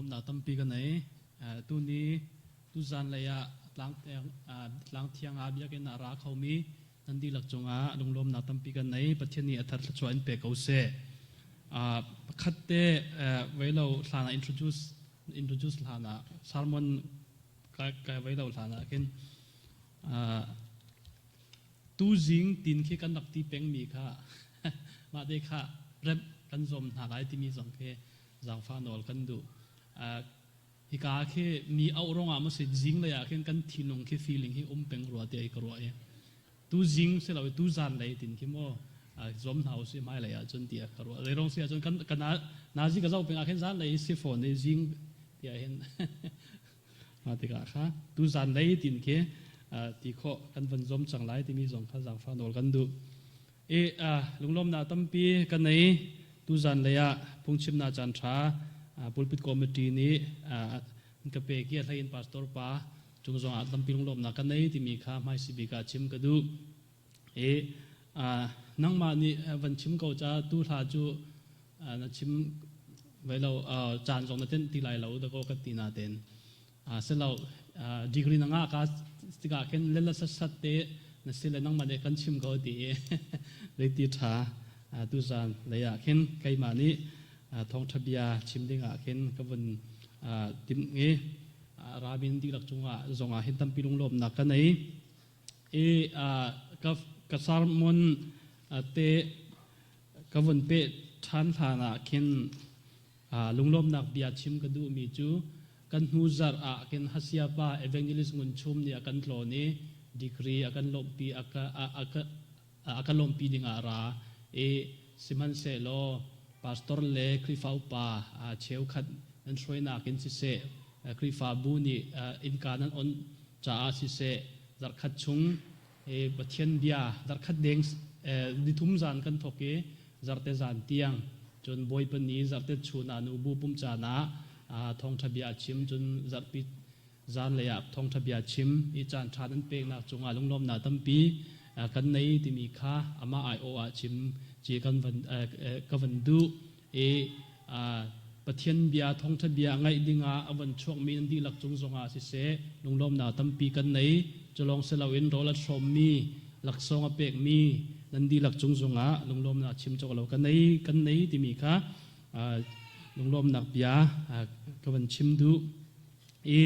Lunglawmnak tampi ka nei. Tuni tuzan lei ah tlangthiang ah biakinn ah ra khomi nan dihlak cungah lunglawmnak tampi kan nei. Pathian nih a thar thluachuah in pe ko seh. Pakhat te veilo hlan ah introduce hlan ah sermon kai veilo hlan ah khin tuzing tin khi kan rak ti pengmi kha mah te kha remh kan zuam hna lai timi zong khi zaangfah nawl kan duh. Hika khi mi auh rongah maw si zing lei ah khin kan thinlung khi feeling hi um peng rua ti ka ruah i tu zing si lo tu zan lei tin khi maw zuam hna usih hmai lei ah cun tiah ka ruah. Zei rong si ahcun kan kan nazi ka zoh peng ah khin zan lei si fawn i zing tiah hin mah tikah kha tu zan lei tin khi ti khawh kan van zuam cang lai timi zong kha zaangfah nawl kan duh. I lunglawmnak tampi ka nei. Tuzan lei ah phungchimnak caan ṭha pulpit committee nih an ka pek i a hlei in pastor pa cung zongah tampi lunglawmnak ka nei timi kha hmaisi bik ah chim ka duh. I nangmah nih van chim ko ca tu hla cu na chim vai lo caan zong na tenh ti lai lo dakaw ka ti natein silo degree na ngah ka tikah khin lella sat te na si le nangmah nih kan chim ko ti i zeiti ṭha tuzan lei ah khin keimah nih thawngṭha bia chim ding ah khin ka vun timh i rabin dihlak cungah zongah hin tampi lunglawmnak ka nei i ka ka sermon te ka vun pe ṭhan hlan ah khin Lunglawmnak bia chim ka duhmi cu kan hnu zarh ah khin Hasiapa Evangelist Ngun Chum nih a kan tlawn i degree a kan lawmhpi a ka lawmhpi dingah a ra i sihmanhsehlaw pastor le Khrihfa upa cheukhat nan hruainak in siseh Khrihfabu nih innka nan on caah siseh zarhkhat chung Pathian bia zarhkhat deng nithum zan kan thawk i zarte zan tiang cun Bawipa ni zarte chun ah nubu pumh caan ah thawngṭha bia a chim cun zarhpi zanlei ah thawngṭha bia chim i caan ṭha nan peknak cungah lunglawmnak tampi kan nei timi kha amah aiawh ah chim ci kan van ka van duh i Pathian bia thawngṭha bia ngaih dingah a van chuakmi nan dihlak cung zongah siseh lunglawmnak tampi kan nei. Culawng si loin rawl a hrawmmi laksawng a pekmi nan dihlak cung zongah lunglawmnak chim cawk lo kan nei kan nei timi kha lunglawmnak bia ka van chim duh. I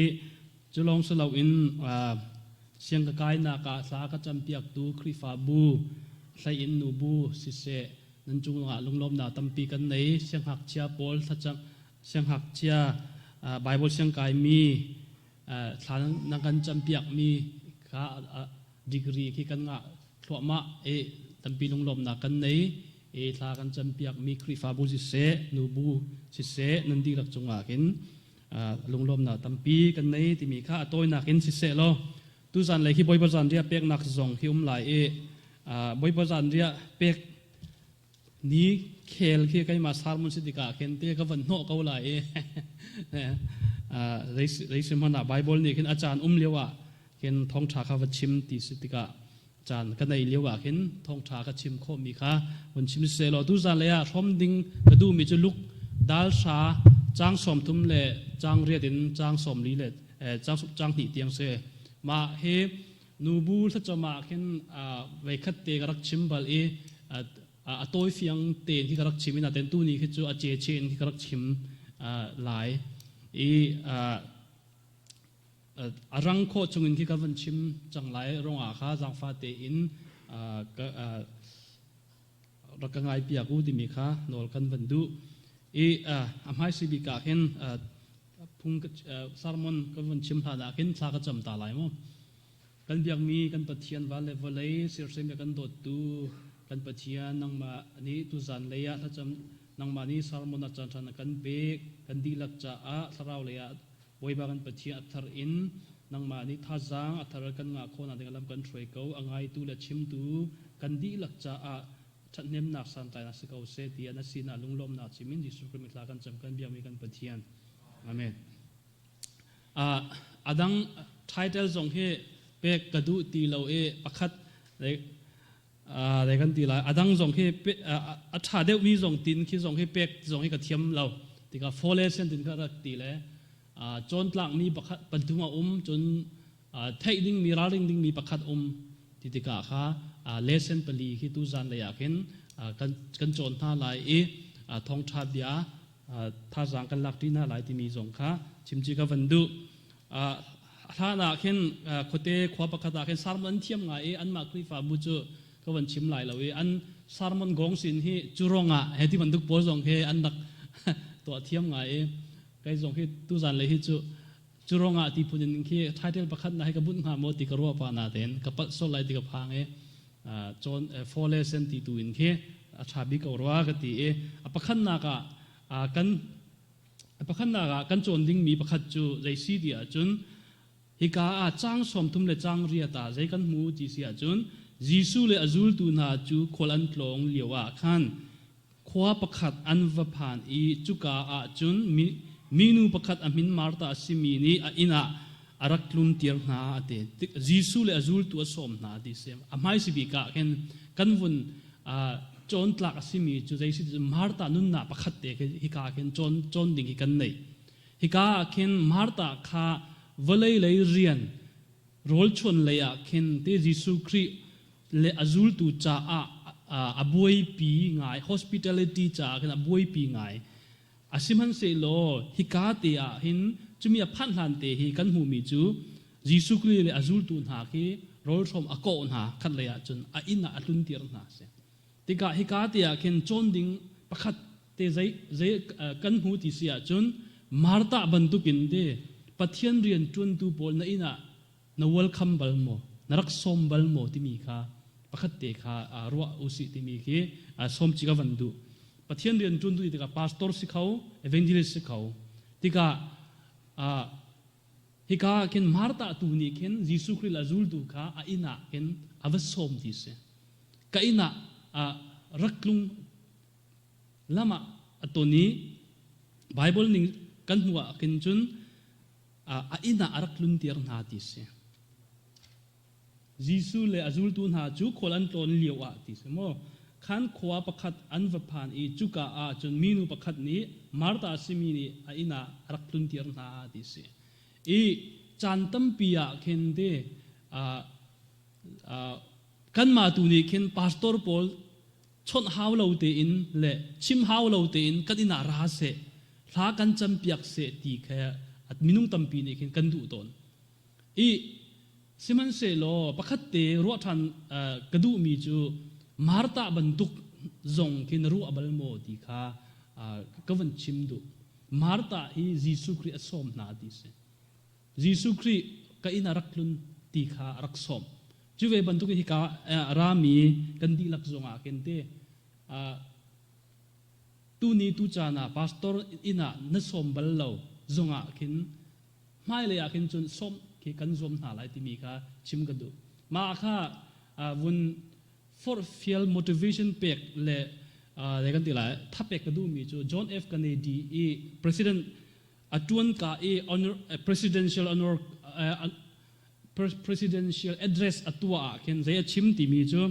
culawng si loin siang ka kainak ah thla ka campiaktu Khrihfabu hlei in nubu siseh nan cungah lunglawmnak tampi kan nei. Siangngakchia pawl thlacam siangngakchia Bible siangkaimi thla nan kan campiakmi kha degree khi kan ngah thluahmah i tampi lunglawmnak kan nei. I thla kan campiakmi Khrihfabu siseh, nubu siseh nan dihlak cungah khin lunglawmnak tampi kan nei timi kha a tawinak in siseh law tuzan lei khi Bawipa zanriah peknak zong khi um lai i Bawipa zanriah pek ni khel khi keimah sermon si tikah khin te ka van hnawh ko lai i zei hmanh ah Bible nih khin a caan um lio ah khin thawngṭha kha va chim ti si tikah caan ka nei lio ah khin thawngṭha ka chim khawhmi kha vun chim seh law tuzan lei ah hrawm ding ka duhmi cu Luke dal hra caang 30 le caang riat in caang 40 le caang 2 tiang si. Mah hi nubu thlacam ah khin veikhat te ka rak chim bal i a tawi fiang tein khi ka rak chim i naten tu ni khi cu a ce che in khi ka rak chim lai i a rang khawh chungin khi ka van chim cang lai rongah kha zaangfa tein rak ka ngai piak u timi kha nawl kan van duh i a hmaisi bik ah khin phung sermon ka vun chim hlan ah khin thla ka cam ta lai mu. Kan biakmi kan Pathian van le vawlei sirsem kan dawttu kan Pathian nangmah nih tuzan lei ah thlacam nangmah nih sermon a caan ṭhan kan pek kan dihlak caah thlarau lei ah Bawipa kan Pathian a thar in nangmah nih thazaang a thar kan ngah khawhnak ding lam kan hruai ko a ngaitu le chimtu kan dihlak caah ṭhathnemnak santlainak si ko seh tiah na sinah lunglawmhnak chim in Jesuh Khrih thla kan cam kan biakmi kan Pathian. Amen. A dang title zong hi pek ka duh ti lo i pakhat dei kan ti lai. A dang zong hi a ṭha deuhmi zong tin khi zong hi pek zong hi ka thiam lo. Tikah four lesson tin kha rak ti le cawntlakmi pakhat pathum a um cun theih dingmi ralring dingmi pakhat um ti tikah kha lesson pali khi tu zan lei ah khin kan kan cawn hna lai i thawngṭha bia thazaang kan lak ṭi hna lai timi zong kha chimci ka van duh. Hlan ah khin khuate khua pakhat ah khin sermon an thiam ngai i anmah Khrihfabu cu ka van chim lai lo i an sermon gong sin hi curong ah he ti bantuk pawl zong he an rak tuah thiam ngai i kei zong hi tuzan le hi cu curong ah ti phun in khi title pakhat na hi ka bunh hnga maw ti ka ruah pa na ten ka palh sol lai ti ka phang i cawn four lesson ti tu in khi a ṭha bik ko rua ka ti i a pakhatnak ah kan A pakhatnak ah kan cawn dingmi pakhat cu zei si ti ahcun hika ah caang 30 le caang riat ah zei kan hmu ti si ahcun Jesuh le a zultu hna cu khual an tlawng lio ah khan khua pakhat an va phan i cuka ah cun minu pakhat a min Martha a simi nih a inn ah a rak tluntir hna a ti. Jesuh le a zultu a sawm hna ti si. A hmaisi bik ah khin kan vun cawntlak a simi cu zei si Martha nunnak pakhat te hika khin cawn cawn ding hi kan nei. Hika ah khin Martha kha vawlei lei rian rawlchuan lei ah khin te Jesuh Khrih le a zultu caah a buaipi ngai hospitality caah khin a buaipi ngai. A sihmanhsehlaw hika te ah hin cumi a phanh hlan te hi kan hmuhmi cu Jesuh Khrih le a zultu hna khi rawlhrawm a kawh hna khat lei ah cun a inn ah a tluntir hna a si. Tikah hika te ah khin cawn ding pakhat te zei zei kan hmu ti si ahcun Martha bantukin te Pathian rian ṭuantu pawl na inn ah na welcome bal maw na rak sawm bal maw timi kha pakhat te kha ruah usih timi khi sawm ci ka van duh. Pathian rian ṭuan duh tikah pastor si kho evangelist si kho tikah hika khin Martha tu nih khin Jesuh Khrih le zultu kha a inn ah khin a va sawm ti si. Ka inn ah rak tlung lam ah a ton i Bible ning kan hmuh ah khin cun a inn ah a rak tluntir hna ti si. Jesuh le a zultu hna cu khual an tlawn lio ah ti si maw khan khua pakhat an va phan i cuka ah cun minu pakhat nih Martha simi nih a inn ah a rak tluntir hna ti si. I caan tampi ah khin te kanmah tu nih khin pastor pawl chawnh hau lo tein le chim hau lo tein kan inn ah ra seh hla kan campiak seh ti kha minung tampi nih khin kan duh tawn. I sihmanhsehlaw pakhat te ruah ṭhan ka duhmi cu Martha bantuk zong khi na ruah bal maw ti kha ka van chim duh. Martha hi Jesuh Khrih a sawm hna ti si. Jesuh Khrih ka inn a rak tlun ti kha a rak sawm. Cu ve bantuk in hika rami kan dihlak zongah khin te tuni tu caan ah pastor inn ah na sawm bal lo zongah khin hmailei ah khin cun sawm khi kan zuam hna lai timi kha chim ka duh. Mah kha vun forhfial motivation pek le le kan ti lai thapek ka duhmi cu John F Kennedy i president a tuan ka i honor presidential honor presidential address a tuah ah khin zei a chim timi cu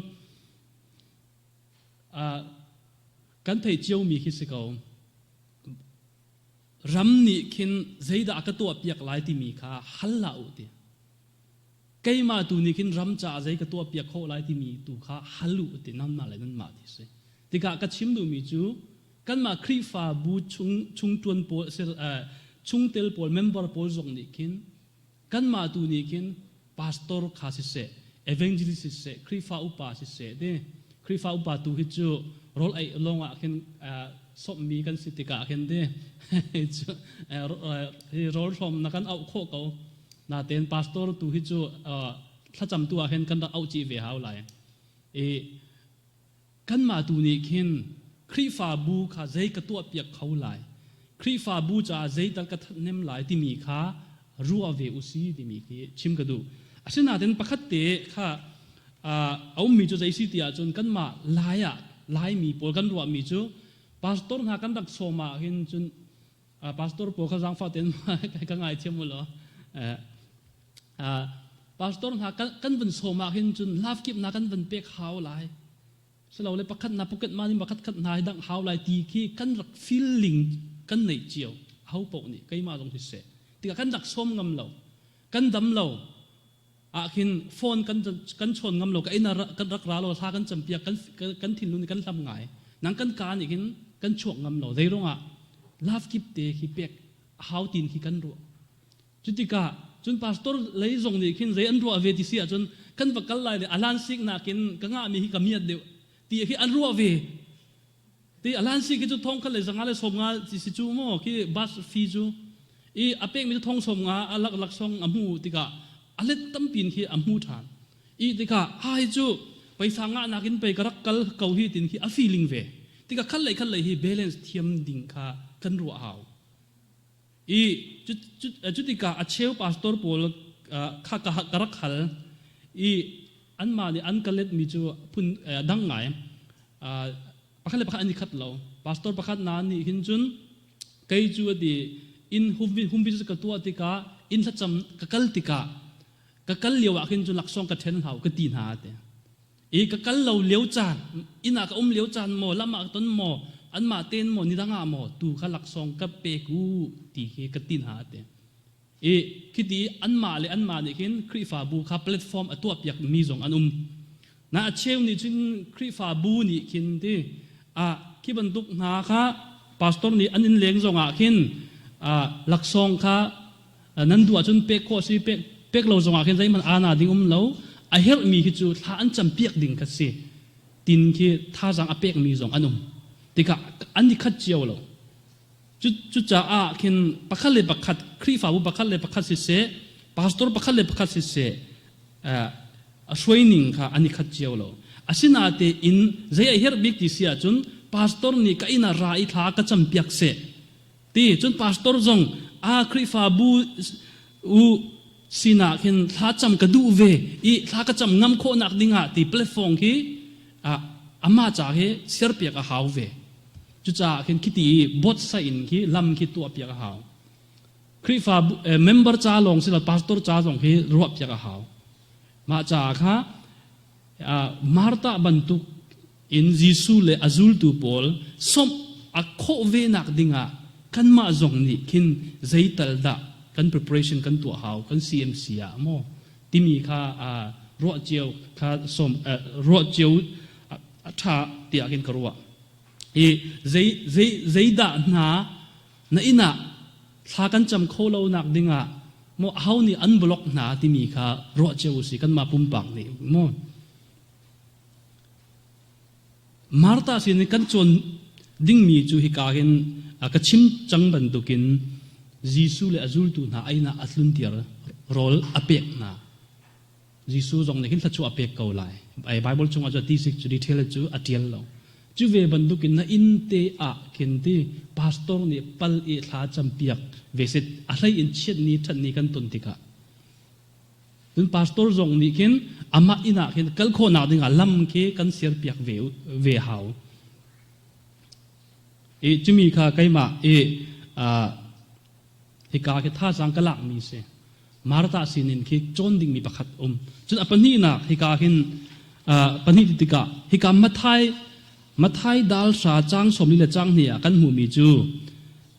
kan theih ciomi khi si ko. Ram nih khin zeidah a ka tuahpiak lai timi kha hal hlah u ti. Keimah tu nih khin ram caah zei ka tuahpiak khawh lai timi tu kha hal u ti nanmah le nanmah ti si. Tikah ka chim duhmi cu kanmah Khrihfabu chung chungṭuan pawl chungtel pawl member pawl zong nih khin kanmah tu nih khin pastor kha siseh evangelist siseh Khrihfa upa siseh te Khrihfa upa tu hi cu rawl ei lawng ah khin sawmmi kan si tikah khin te hi rawl hrawm na kan auh khawh ko natein pastor tu hi cu thlacam tu ah khin kan rak auh chih ve hau lai i Kanmah tu nih khin Khrihfabu kha zei ka tuahpiak kho lai, Khrihfabu caah zeital ka thathnem lai timi kha ruah ve u si timi khi chim ka duh. Asinain pakhat te kha a ummi cu zei si ti ahcun kanmah Lai ah Laimi pawl kan ruahmi cu pastor hna kan rak sawm ah hin cun pastor pawl kha zaangfah tein ka ngaithiam u law pastor hna kan vun sawm ah hin cun lafkipnak kan vun pek hau lai silole pakhat na pocket money pakhat khat hna hi dangh hau lai ti khi kan rak feeling. kan neih cio. Aho paoh nih keimah zong siseh. Tikah kan rak sawm ngam lo. Kan dam lo. Ah khin phone kan kan chawn ngam lo ka inn ah kan rak ra lo thla kan campiak kan kan thinlung nih kan hlam ngai nang kan ka nih khin kan chuak ngam lo zei ruangah love kip te khi pek hau tin khi kan ruah cutikah cun pastor lei zong nih khin zei an ruah ve ti si ahcun kan va kal lai le alan sik nakin ka ngah mi hi ka miat deuh ti khi an ruah ve Ti alan si khi cu thong khat le zanga le sawm nga ti si cu maw khi bus fee cu i a pek mi cu thong sawm nga a lak laksawng a hmu tikah a let tampin khi a hmu ṭhan i tikah a hi cu paisa ngah nakin pei ka rak kal ko hi tin khi a feeling ve tikah khat lei khat lei hi balance thiam ding kha kan ruah hau i cu tikah a cheu pastor pawl kha ka rak hal i anmah nih an ka letmi cu phun dang ngai pakhat le pakhat an i khat lo pastor pakhat na nih hin cun kei cu a ti inn humvi ka tuah tikah inn thlacam ka kal tikah ka kal lio ah khin cun laksawng ka ṭhen hau ka ti hna te i ka kal lo lio caan inn ah ka um lio caan maw lam ah ka ton maw anmah ten maw nidang ah maw tu kha laksawng ka pek u ti khi ka ti hna te I khiti anmah le anmah nih khin Khrihfabu kha platform a tuahpiak mi zong an um. Na a cheu nih cun Khrihfabu nih khin ti a khi bantuk hna kha pastor nih an inn leng zong ah khin laksawng kha nan duh ahcun pek khawh si pek pek lo zong ah khin zeihmanh ana ding um lo a herh mi khi cu thla an campiak ding kha si tin khi thazaang a pek mi zong an um tikah an i khat cio lo Cucaah khin pakhat le pakhat Khrihfabu pakhat le pakhat siseh, pastor pakhat le pakhat siseh, a hruaining kha an i khat cio lo. Asinain zei a herh bik ti si ahcun pastor nih ka inn ah ra i thla ka campiak seh ti cun pastor zong a Khrihfabu u sinah khin thla cam ka duh ve i thla ka cam ngam khawhnak dingah ti platform khi amah ca hi serpiak a hau ve. Cucaah khin khiti i bawtsa in khi lam khi tuahpiak a hau. Khrihfa member ca lawng si lo pastor ca zong khi ruahpiak a hau. Mah caah kha Martha bantuk in Jesuh le a zultu pawl sawmh a khawh ve nak dingah kanmah zong nih khin zeital dah kan preparation kan tuah hau kan CMC ah maw timi kha ruah cio kha som ruah cio a ṭha tiah khin ka ruah. I zei zei zeidah hna na inn ah thla kan cam kho lo nak dingah maw aho nih an block hna timi kha ruah cio usih kanmah pumpak nih maw Martha sin in kan cawn dingmi cu hika hin ka chim cang bantukin Jesuh le a zultu hna a inn ah a tluntir rawl a pek hna Jesuh zong nih hin thluachuah a pek ko lai. Ai Bible chungah cu ti sik cu detail cu a tial lo. Cu ve bantukin na inn te ah khin ti pastor nih pal i thla campiak ve sit a hlei in chiat ni that ni kan ton tikah cun pastor zong nih khin amah inn ah khin kal khawhnak dingah lam khi kan ser piak ve ve hau. I cumi kha keimah i hika khi thazaang ka lakmi si. Martha sinin khi cawn dingmi pakhat um. Cun a pahnihnak hika hin pahnih ti tikah hika Mathai Mathai dal hra cang sawmli le cang hnih ah kan hmuhmi cu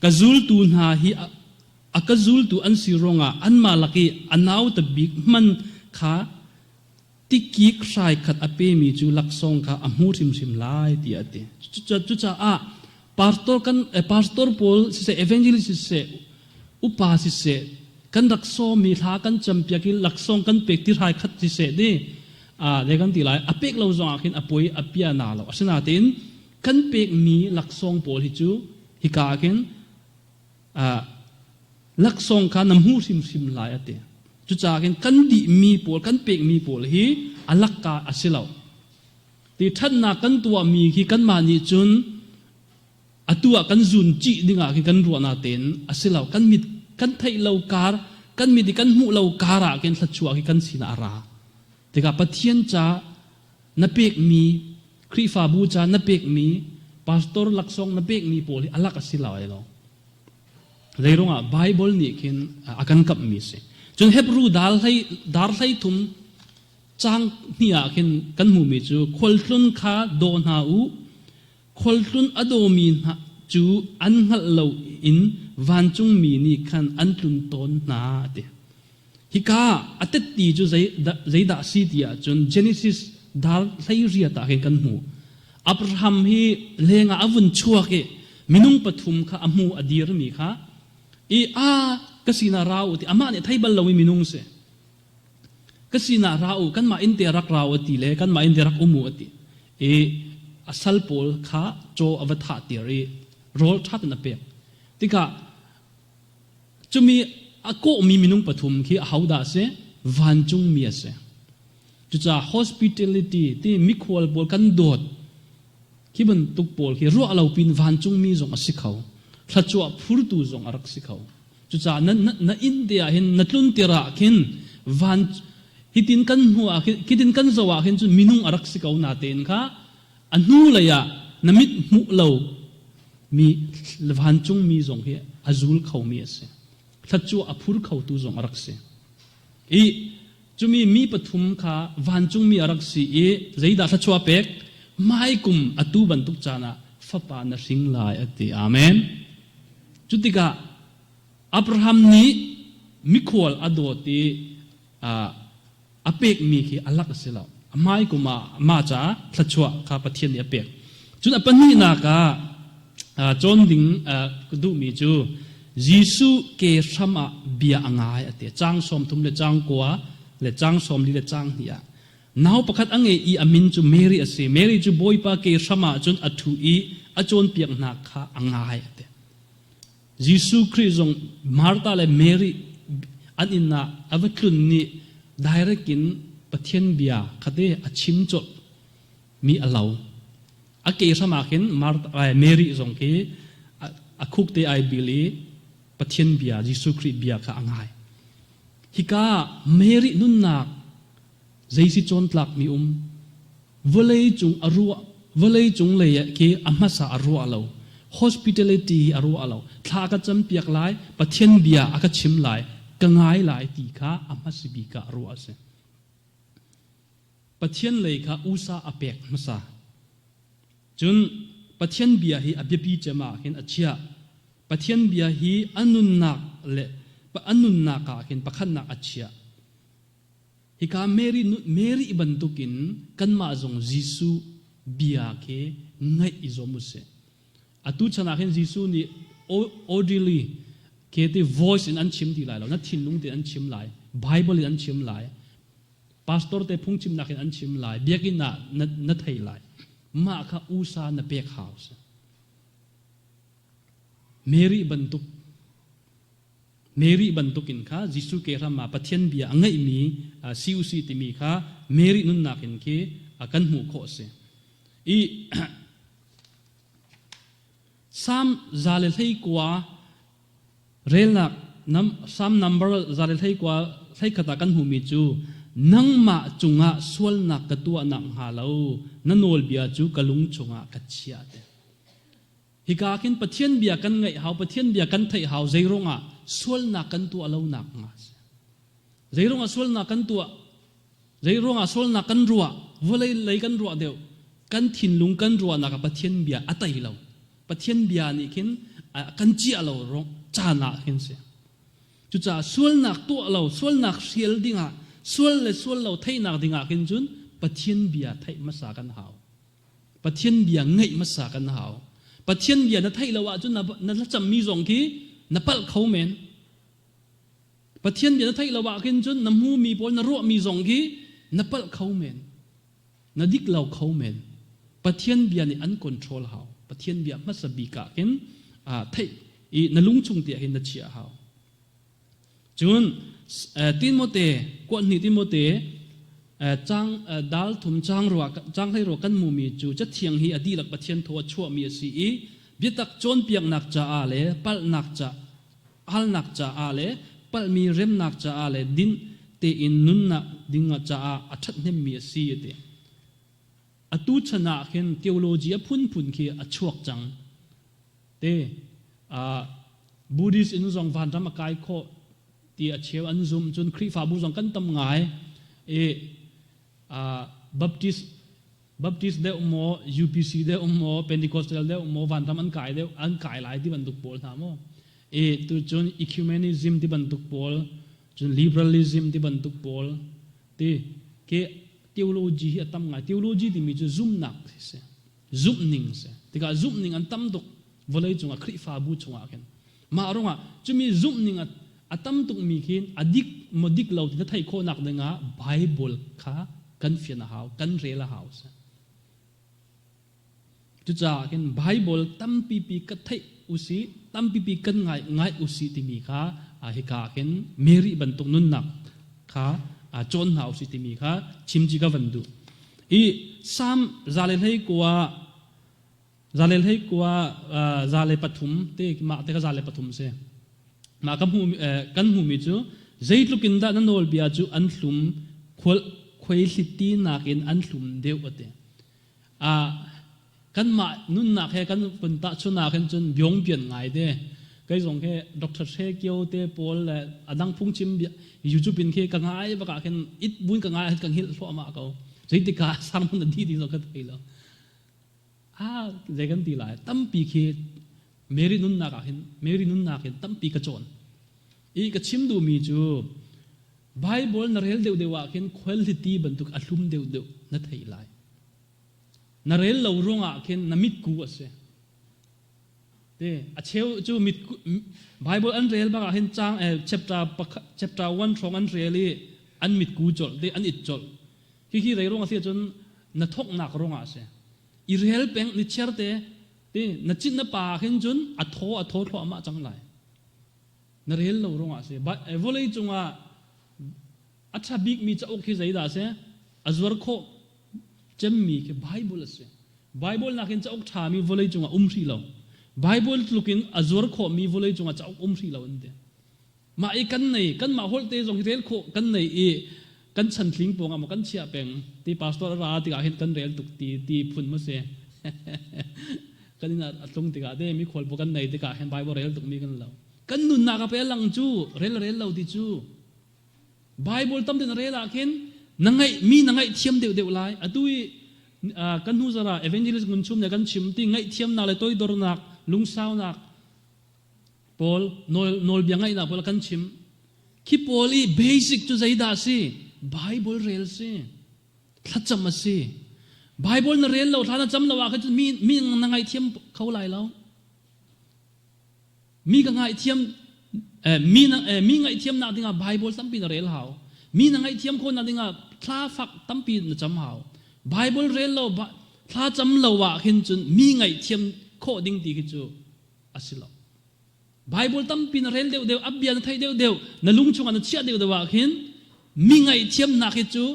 ka zultu hna hi a ka zultu an si ruangah anmah lak i a nauta bik hman kha tikik hrai khat a pemi cu laksawng kha a hmu hrimhrim lai tiah a ti. Cucaah pastor kan pastor pawl siseh evangelist siseh upa siseh kan rak sawmi hla kan campiak i laksawng kan pek ti hrai khat siseh di a le kan ti lai a pek lo zong ah khin a poi a pia na lo asinain kan pekmi laksawng pawl hi cu hika ah khin laksawng kha na hmu hrimhrim lai a ti. Cucaah khin kan dihmi pawl, kan pekmi pawl hi a lakka a si lo. Ti ṭhatnak kan tuahmi khi kanmah nih cun atu ah kan zun cih dingah khin kan ruahnak tein a si lo. Kan mit kan theih lo kar, kan mit i kan hmuh lo kar ah khin thluachuah khi kan sinah a ra. Tikah Pathian ca na pekmi, Khrihfabu ca na pekmi, pastor laksawng na pekmi pawl hi a lak a si lo ai lo. Zeirungah Bible nih khin a kan kamhmi si. Cun Hebrew dar hlei dar hlei thum cang hnih ah khin kan hmuhmi cu khualtlun kha daw hna u khualtlun a dawmi hna cu. cu an hngalh lo in vancungmi nih khan an tlun tawn hna a ti. Hika a tetti cu zeidah a si ti ahcun Genesis dal 18 ah khin kan hmuh. Abraham hi lengah a vun chuak i minung pathum kha a hmu a dirmi kha i a ka sinah ra u ti amah nih thei bal lomi minung si. Ka sinah ra u kanmah inn te rak ra u ti le kanmah inn te rak um u a ti. I a sal pawl kha caw a va thah tir i rawl ṭha tein a pek. Tikah Cumi a kawhmi minung pathum khi ahodah a si? Vancungmi a si. Cucaah hospitality ti mikhual pawl kan dawt khi bantuk pawl khi ruah lo pin vancungmi zong a si kho. Thluachuah phurtu zong a rak si kho. Cucaah na, na, na inn te ah hin na tlun tir ah khin van hitin kan hnu ah khin khitin kan zoh ah khin cun minung a rak si ko na tein kha a hnu lei ah na mit hmuh lo mi vancungmi zong hi a zul khomi a si. Thluachuah a phur khotu zong a rak si. I cumi mi pathum kha vancungmi a rak si i zeidah thluachuah pek? Hmaikum atu bantuk caan ah fapa na hring lai a ti. Amen. Cutikah Abraham nih mikhual a dawt i a pekmi khi a lak a si lo. A hmai kum ah mah caah thluachuah kha Pathian nih a pek. Cun a pahnihnak ah cawn ding ka duhmi cu Jesuh ke hram ah bia a ngai a ti. Caang 30 le caang 9 le caang 40 le caang 2 ah. Nau pakhat a ngei i a min cu Mary a si. Mary cu Bawipa ke hram ah cun a ṭhu i a cawnpiak hna kha a ngai a ti. Jesuh Khrih zong Martha le Mary an inn ah a va tlun nih direct in Pathian bia khate a chim colh mi a lo. A ke hram ah khin Martha, Mary zong khi a khuk te ai bil i Pathian bia Jesuh Khrih bia kha a ngai. Hika Mary nunnak zeisi cawntlak mi um Vawlei cung a ruah vawlei cung lei ah khi a hmasa a ruah lo. Hospitality hi a ruah lo. Thla ka campiak lai, Pathian bia a ka chim lai, ka ngai lai ti kha a hmasa bik ah ruah a si. Pathian lei kha usa a pek hmasa. Cun Pathian bia hi a biapi cem ah khin a chiah. Pathian bia hi a nunnak le a nunnak ah khin pakhatnak a chiah. Hika Mary, Mary bantukin kanmah zong Jesuh bia khi ngaih i zuam usih. Atu chan ah khin Jesuh nih audibly ke ti voice in an chim ti lai lo, na thinlung tein an chim lai, Bible in an chim lai, pastor te phungchimnak in an chim lai, biakinn ah na, na thei lai. Mah kha usa na pek hau si. Mary bantuk Mary bantukin kha Jesuh ke hram ah Pathian bia a ngeihmi si u si timi kha Mary nunnak in khi kan hmuh khawh a si. I Psalm 119 relnak Psalm number 121 ah kan hmuhmi cu nangmah cungah sualnak ka tuahnak hnga lo na nawlbia cu ka lung chungah ka chiah te. Hika khin Pathian bia kan ngaih hau, Pathian bia kan theih hau zeiruangah sualnak kan tuah lonak hnga a si. Zeiruangah sualnak kan tuah, zeiruangah sualnak kan ruah, vawlei lei kan ruah deuh, kan thinlung kan ruahnak ah Pathian bia a tei lo. Pathian bia nih khin kan ciah lo caan ah khin si. Cucaah sualnak tuah lo, sualnak hrial dingah, sual le sual lo theihnak dingah khin cun Pathian bia theih hmasa kan hau. Pathian bia ngaih hmasa kan hau. Pathian bia na theih lo ahcun na, na thlacammi zong khi na palh kho men. Pathian bia na theih lo ahkhin cun na hmumi pawl na ruahmi zong khi na palh kho men. Na dik lo kho men. Pathian bia nih an control hau. Pathian bia hmasa bik ah khin theih i na lungchung te ah hin na chiah hau. Cun Timote kuahnih Timote cang dal thum cang rua cang hlei rua kan hmumi cu cathiang hi a dihlak Pathian thaw a chuahmi a si i biatak cawnpiaknak caah le palhnak ca halnak caah le palhmi remnak caah le din tein nunnak ding caah a ṭhathnemmi a si a ti. Atu chan ah khin theology a phunphun khi a chuak cang. Te Buddhist in zong vanram a kai khawh ti a cheu an zum cun Khrihfabu zong kan tam ngai i Baptist Baptist deuh maw, UPC deuh maw, Pentecostal deuh maw, vanram an kai deuh, an kai lai ti bantuk pawl hna maw? E tu cun ecumenism ti bantuk pawl, cun liberalism ti bantuk pawl, ti ke theology hi a tam ngai. Theology timi cu zumnak si. Zumhning si. Tikah zumhning an tam tuk vawlei cungah Khrihfabu chungah khin. Mah ruangah cumi zumhning a tam tukmi khin a dik maw dik lo ti na theih khawhnak dingah Bible kha kan fian a hau, kan rel a hau si. Cucaah khin Bible tampipi ka theih usih, tampipi kan ngai ngai usih timi kha hika khin Mary bantuk nunnak kha cawn hna usih timi kha chimci ka van duh. I Psalm 121 103 te mah te kha 103 si. Mah ka hmu kan hmumi cu zeitluk in dah na nawlbia cu an hlum khuaihliti nakin an hlum deuh a ti. Kanmah nunnak he kan vun tahchun ah khin cun biongpian ngai te. Kei zong khi Dr. Hre Kio te pawl le a dang phungchim YouTube in khi ka ngai bak ah khin it buin ka ngai ka hngilh thluahmah ko. Zeitikah sermon a dih ti zong ka thei lo. Ah, zei kan ti lai tampi khi Mary nunnak ah hin Mary nunnak hin tampi ka cawn. I ka chim duhmi cu Bible na rel deuhdeuh ah khin khualhliti bantuk a hlum deuhdeuh na thei lai. Na rel lo ruangah khin na mitku a si. Te a cheu cu mit Bible an rel bak ah hin chang chapter chapter 1 hrawng an rel i an mitku colh te an it colh. Hihi rei ruang a si ahcun na thawknak ruangah a si. I rel peng ni chiar te te na cin na pa khin cun a thaw a thaw thluahmah cang lai. Na rel lo ruangah a si. Vawlei cungah a ṭha bikmi cauk hi zeidah a si? A zuar khawh cemmi khi Bible a si. Bible nakin cauk ṭhami vawlei cungah um hrih lo. Bible tluk in a zuar khawhmi vawlei cungah cauk um hrih lo an ti. Mah i kan nei, kanmah holh te zong hi rel khawh kan nei i kan chantling pawngah maw kan chiah peng ti pastor a ra tikah hin kan rel tuk ti ti phun mu si. kan inn a tlung tikah te mi khual kan nei tikah hin Bible rel tuk mi kan lo. Kan nunnak a pe lang cu rel rel lo ti cu Bible tam te na rel ah khin na ngaih mi na ngaih thiam deuh deuh lai. Atu i kan hnu zara evangelist ngun chum ne kan chim ti ngaihthiamnak le toidornak lungsaunak Paul nawlbia ngaihnak pawl kan chim. Khi pawl i basic cu zeidah a si? Bible rel si. Thlacam a si. Bible na rel lo, thla na cam lo ah khan mi, mi na ngaihthiam kho lai lo. Mi ka ngaihthiam eh, mi, na, eh, mi ngaihthiamnak dingah Bible tampi na rel hau. Mi na ngaihthiam khawhnak dingah thla fak tampi na cam hau. Bible rel lo, thla cam lo ah khin cun mi ngaihthiam khawh ding ti khi cu a si lo. Bible tampi na rel deuhdeuh, a bia na theih deuhdeuh, na lung chungah na chiah deuhdeuh ah khin mi ngaihthiamnak hi cu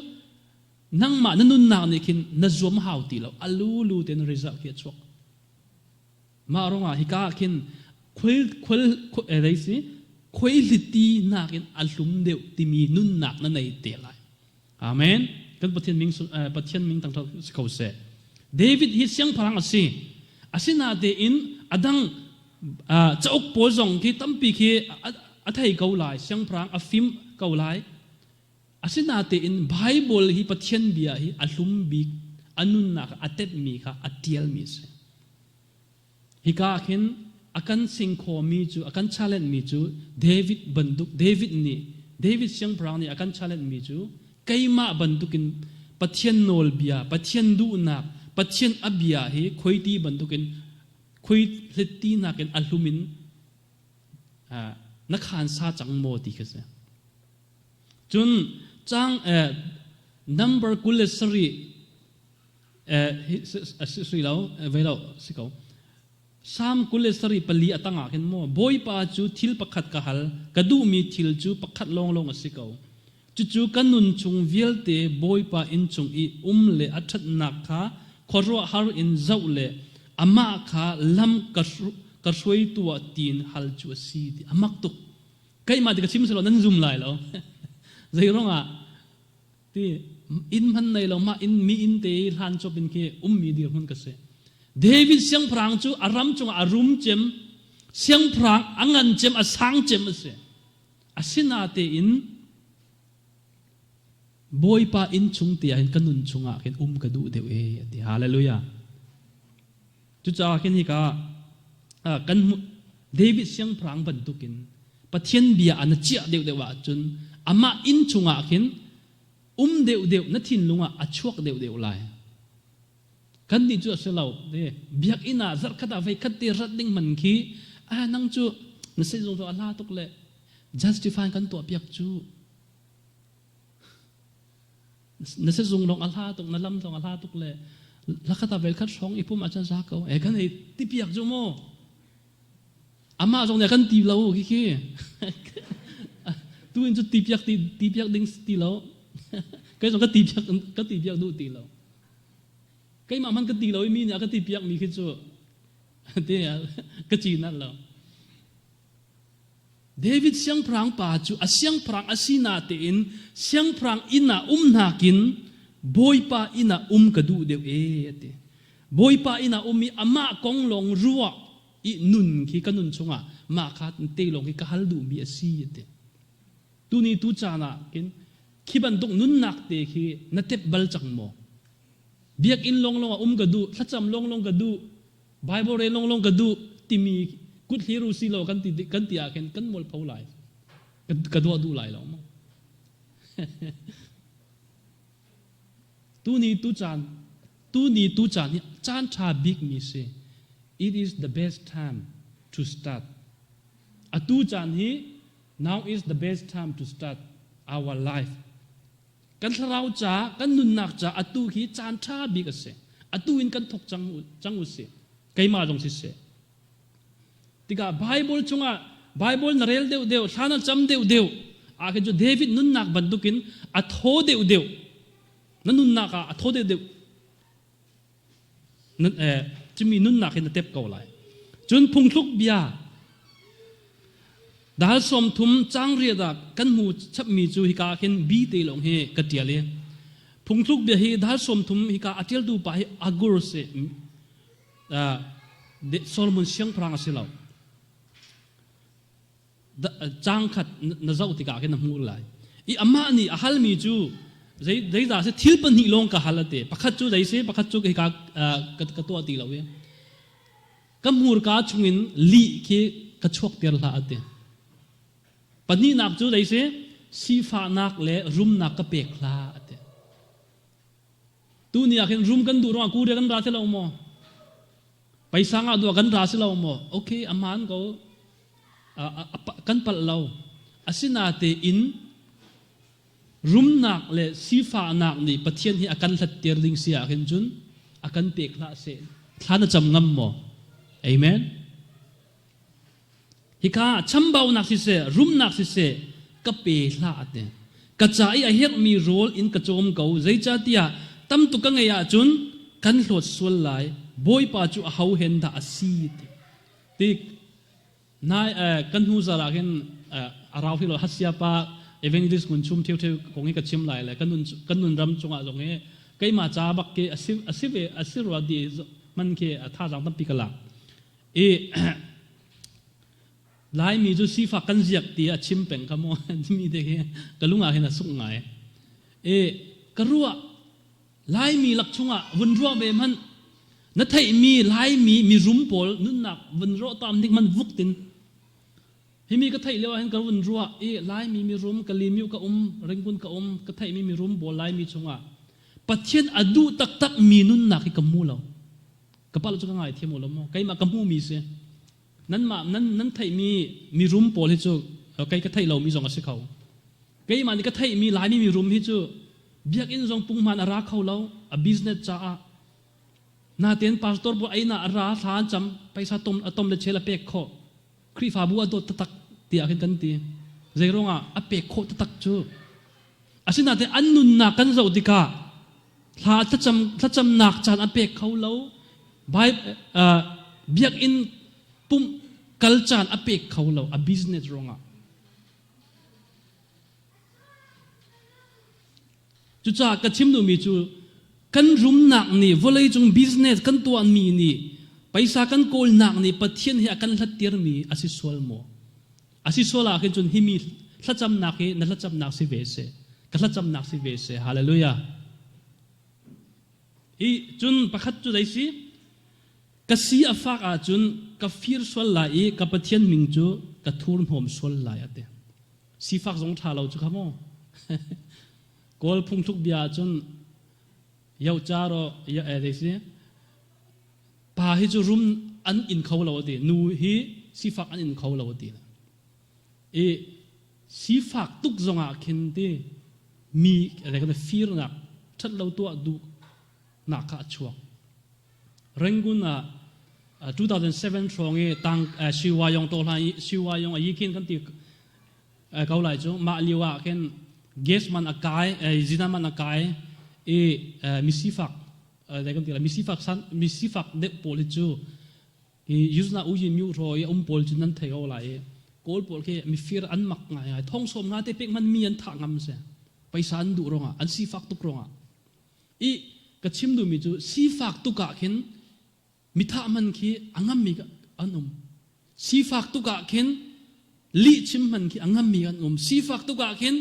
nangmah na nunnak nih khin na zuam hau ti lo. A lulu tein result khi a chuak. Mah ruangah hika ah khin khual khual eh, si khuaihliti nakin a hlum deuh timi nunnak na nei te lai. Amen. Kan Pathian min Pathian min tangthat si ko seh. David hi siangpahrang a si. Asinatein adang cauk pawl zong khi tampi khi a thei ko lai, siangpahrang a fim ko lai. Asinatein Bible hi Pathian bia hi a hlum bik, a nunnak a tetmi kha a tialmi a si. Hika ah khin a kan singkhawmi cu, a kan challenge mi cu David bantuk, David nih, David siangpahrang nih a kan challenge mi cu keimah bantukin Pathian nawlbia, Pathian duhnak, Pathian a bia hi khuaiti bantukin khui hlitti nakin a hlum in na khaan sa cang maw ti khi si. Cun cang number 27 si lo ve lo si ko Salm 24 a tangah khin maw Bawipa cu thil pakhat ka hal ka duhmi thil cu pakhat lawnglawng a si ko cucu ka nun chung vialte Bawipa inn chung i um le a ṭhatnak kha khuaruahhar in zoh le amah kha lam ka hruaitu ah tiin hal cu a si ti a mak tuk keimah ti ka chim selaw nan zum lai lo zei ruangah Ti inn hman nei lo mah inn mi inn te i hlan cop in khi ummi dirhmun ka si. David siangpahrang cu a ram cungah a rum cem, siangpahrang a ngan cem, a sang cem a si. Asinatein Bawipa inn chung te ah hin ka nun chungah khin um ka duh deuh e a ti. Hallelujah. Cucaah khin hika kan David siangpahrang bantukin Pathian bia ah na chiah deuhdeuh ahcun amah inn chungah khin um deuhdeuh na thinlung ah a chuak deuhdeuh lai. Kan nih cu a si lo. Biakinn ah zarhkhat ah voikhat te rat ding man khi ah nang cu na seizung cu a hla tuk le justify kan tuah piak cu na sizung lawng a hla tuk na lam zong a hla tuk le lakhat ah velkhat hrawng i pum ahcun za ko e kan ei ti piak cu mu amah zong nih kan ti lo khi khi tu in cu ti piak ti ti piak ding ti lo kei zong ka ti piak ka ti piak duh ti lo keimah man ka ti lo i mi nih a ka ti piak mi khi cu ti ka cin lo David siangpahrang pa cu a siangpahrang a si natein siangpahrang inn ah um nakin Bawipa inn ah um ka duh deuh e a ti. Bawipa inn ah um i amah kong lawng ruah i nun khi ka nun chungah mah kha te lawng khi ka hal duhmi a si a ti. Tuni tu caan ah khin khi bantuk nunnak te khi na tep bal cang maw? Biakinn lawnglawng ah um ka duh, thlacam lawnglawng ka duh, Bible rel lawnglawng ka duh timi kut hlir u si law kan ti kan ti ah khin kan mualpho lai. Ka, ka duah duh lai lo maw? Tuni tu caan tuni tu caan hi caan ṭha bik mi si. It is the best time to start. Atu caan hi now is the best time to start our life. Kan thlarau ca, kan nunnak ca atu hi caan ṭha bik a si. Atu in kan thawk cang, cang u sih. Keimah zong siseh. Tikah Bible chungah Bible na rel deuh deuh, thla na cam deuh deuh, ah khin cu David nunnak bantukin a thaw deuh deuh. Na nunnak ah a thaw deuh deuh. Cimi nunnak hin na tep ko lai. Cun phungthluk bia dal 30 cang riat ah kan hmu chapmi cu hika khin bi te lawng hi ka tial i phungthluk bia hi dal 30 hika a tialtu pa hi Agur si Solomon siangpahrang a si lo. Caang khat na zoh tikah khin na hmuh lai. I amah nih a halmi cu zei zeidah si thil pahnih lawng ka hal a ti. Pakhat cu zei si, pakhat cu hika ka tuah ti lo i. Ka hmurka chungin lih khi ka chuak ter hlah a ti. Pahnihnak cu zei si, sifahnak le rumnak ka pek hlah a ti. Tuni ah khin rum kan duh ruangah Korea kan ra ti lo maw? Paisa ngah duh ah kan ra si lo maw? Okay, a hmaan ko. Kan palh lo. Asinatein rumnak le sifahnak nih Pathian hi a kan hlattir ding si ah khin cun a kan pek hlah seh. Thla na cam ngam maw? Amen. Hika chambaunak siseh, rumnak siseh, ka pe hlah a ti. Ka ca i a herhmi rawl in ka cawm ko, zeicahtiah tam tuk ka ngeih ahcun kan hlawt sual lai, Bawipa cu aho hen dah a si ti. Ti nai kan hnu zal ah khin a rau hi lo hasia pa evangelist ngun chum theu theu kong hi ka chim lai le kan nun kan nun ram cungah zong hi keimah ca bak ki asi asi ve asi rua di man khi thazaang tampi ka lak I Laimi cu sifak kan ziak ti a chim peng kha maw timi te khi ka lung ah hin a suk ngai. I ka ruah Laimi lak chungah vun ruah ve hmanh na theihmi Laimi mirum pawl nunnak vun rawh tam dik man vuk tin himi ka theih lio ah hin ka vun ruah i Laimi mirum ka limiu ka um ringkun ka um ka theihmi mirum pawl Laimi chungah Pathian a duh taktak mi nunnak hi ka hmu lo. Ka palh cu ka ngaithiam u lo maw? Keimah ka hmuhmi si. Nanmah nan nan theihmi mirum pawl hi cu kei ka theih lomi zong a si kho. Keimah nih ka theihmi Laimi mirum hi cu biakinn zong punghman a ra kho lo, a business caah. Natein pastor pawl ei na a ra thla an cam, paisa tom a tom le chel a pek khawh. Khrihfabu a dawt taktak tiah khin kan ti. Zei ruangah a pek khawh taktak cu. Asinain an nunnak kan zoh tikah thla thlacam thlacamnak caan a pek kho lo. Biakinn pumh kal caan a pek kho lo a business ruangah. Cucaah ka chim duhmi cu kan rumnak nih vawleicung business kan tuahmi nih paisa kan kawlnak nih Pathian he a kan hlattirmi a si sual maw? A si sual ah khin cun himi thlacamnak hi na thlacamnak si ve seh. Ka thlacamnak si ve seh. Hallelujah. I cun pakhat cu zei si? Ka si a fak ahcun ka fir sual lai i ka Pathian min cu ka thurhnawm sual lai a ti. Sifak zong ṭha lo cu kha maw? Kawl phungthluk bia ahcun yocha ro ya eh si pa hi cu rum an in kho lo a ti nu hi sifak an in kho lo a ti i sifak tuk zongah khin ti mi le firnak ṭhat lo tuah duh nak kha a chuak Rangoon ah 2007 hrawng i tang Siwayong to hlan i Siwayong a yi khin kan ti ko lai cu mah lio ah khin gas man a kai zina man a kai i misifak dai kan ti lai misifak san misifak deuh pawl hi cu hi yuzna u yin myu ro i um pawl cu nan thei ko lai i kawl pawl khi mifir an mak ngai ngai thong som nga te pek man mi an thah ngam se paisa an duh rongah an sifak tuk rongah I ka chim duhmi cu sifak tuk ah khin mithah man khi a ngammi an um. Sifak tuk ah khin lih chim man khi a ngammi an um. Sifak tuk ah khin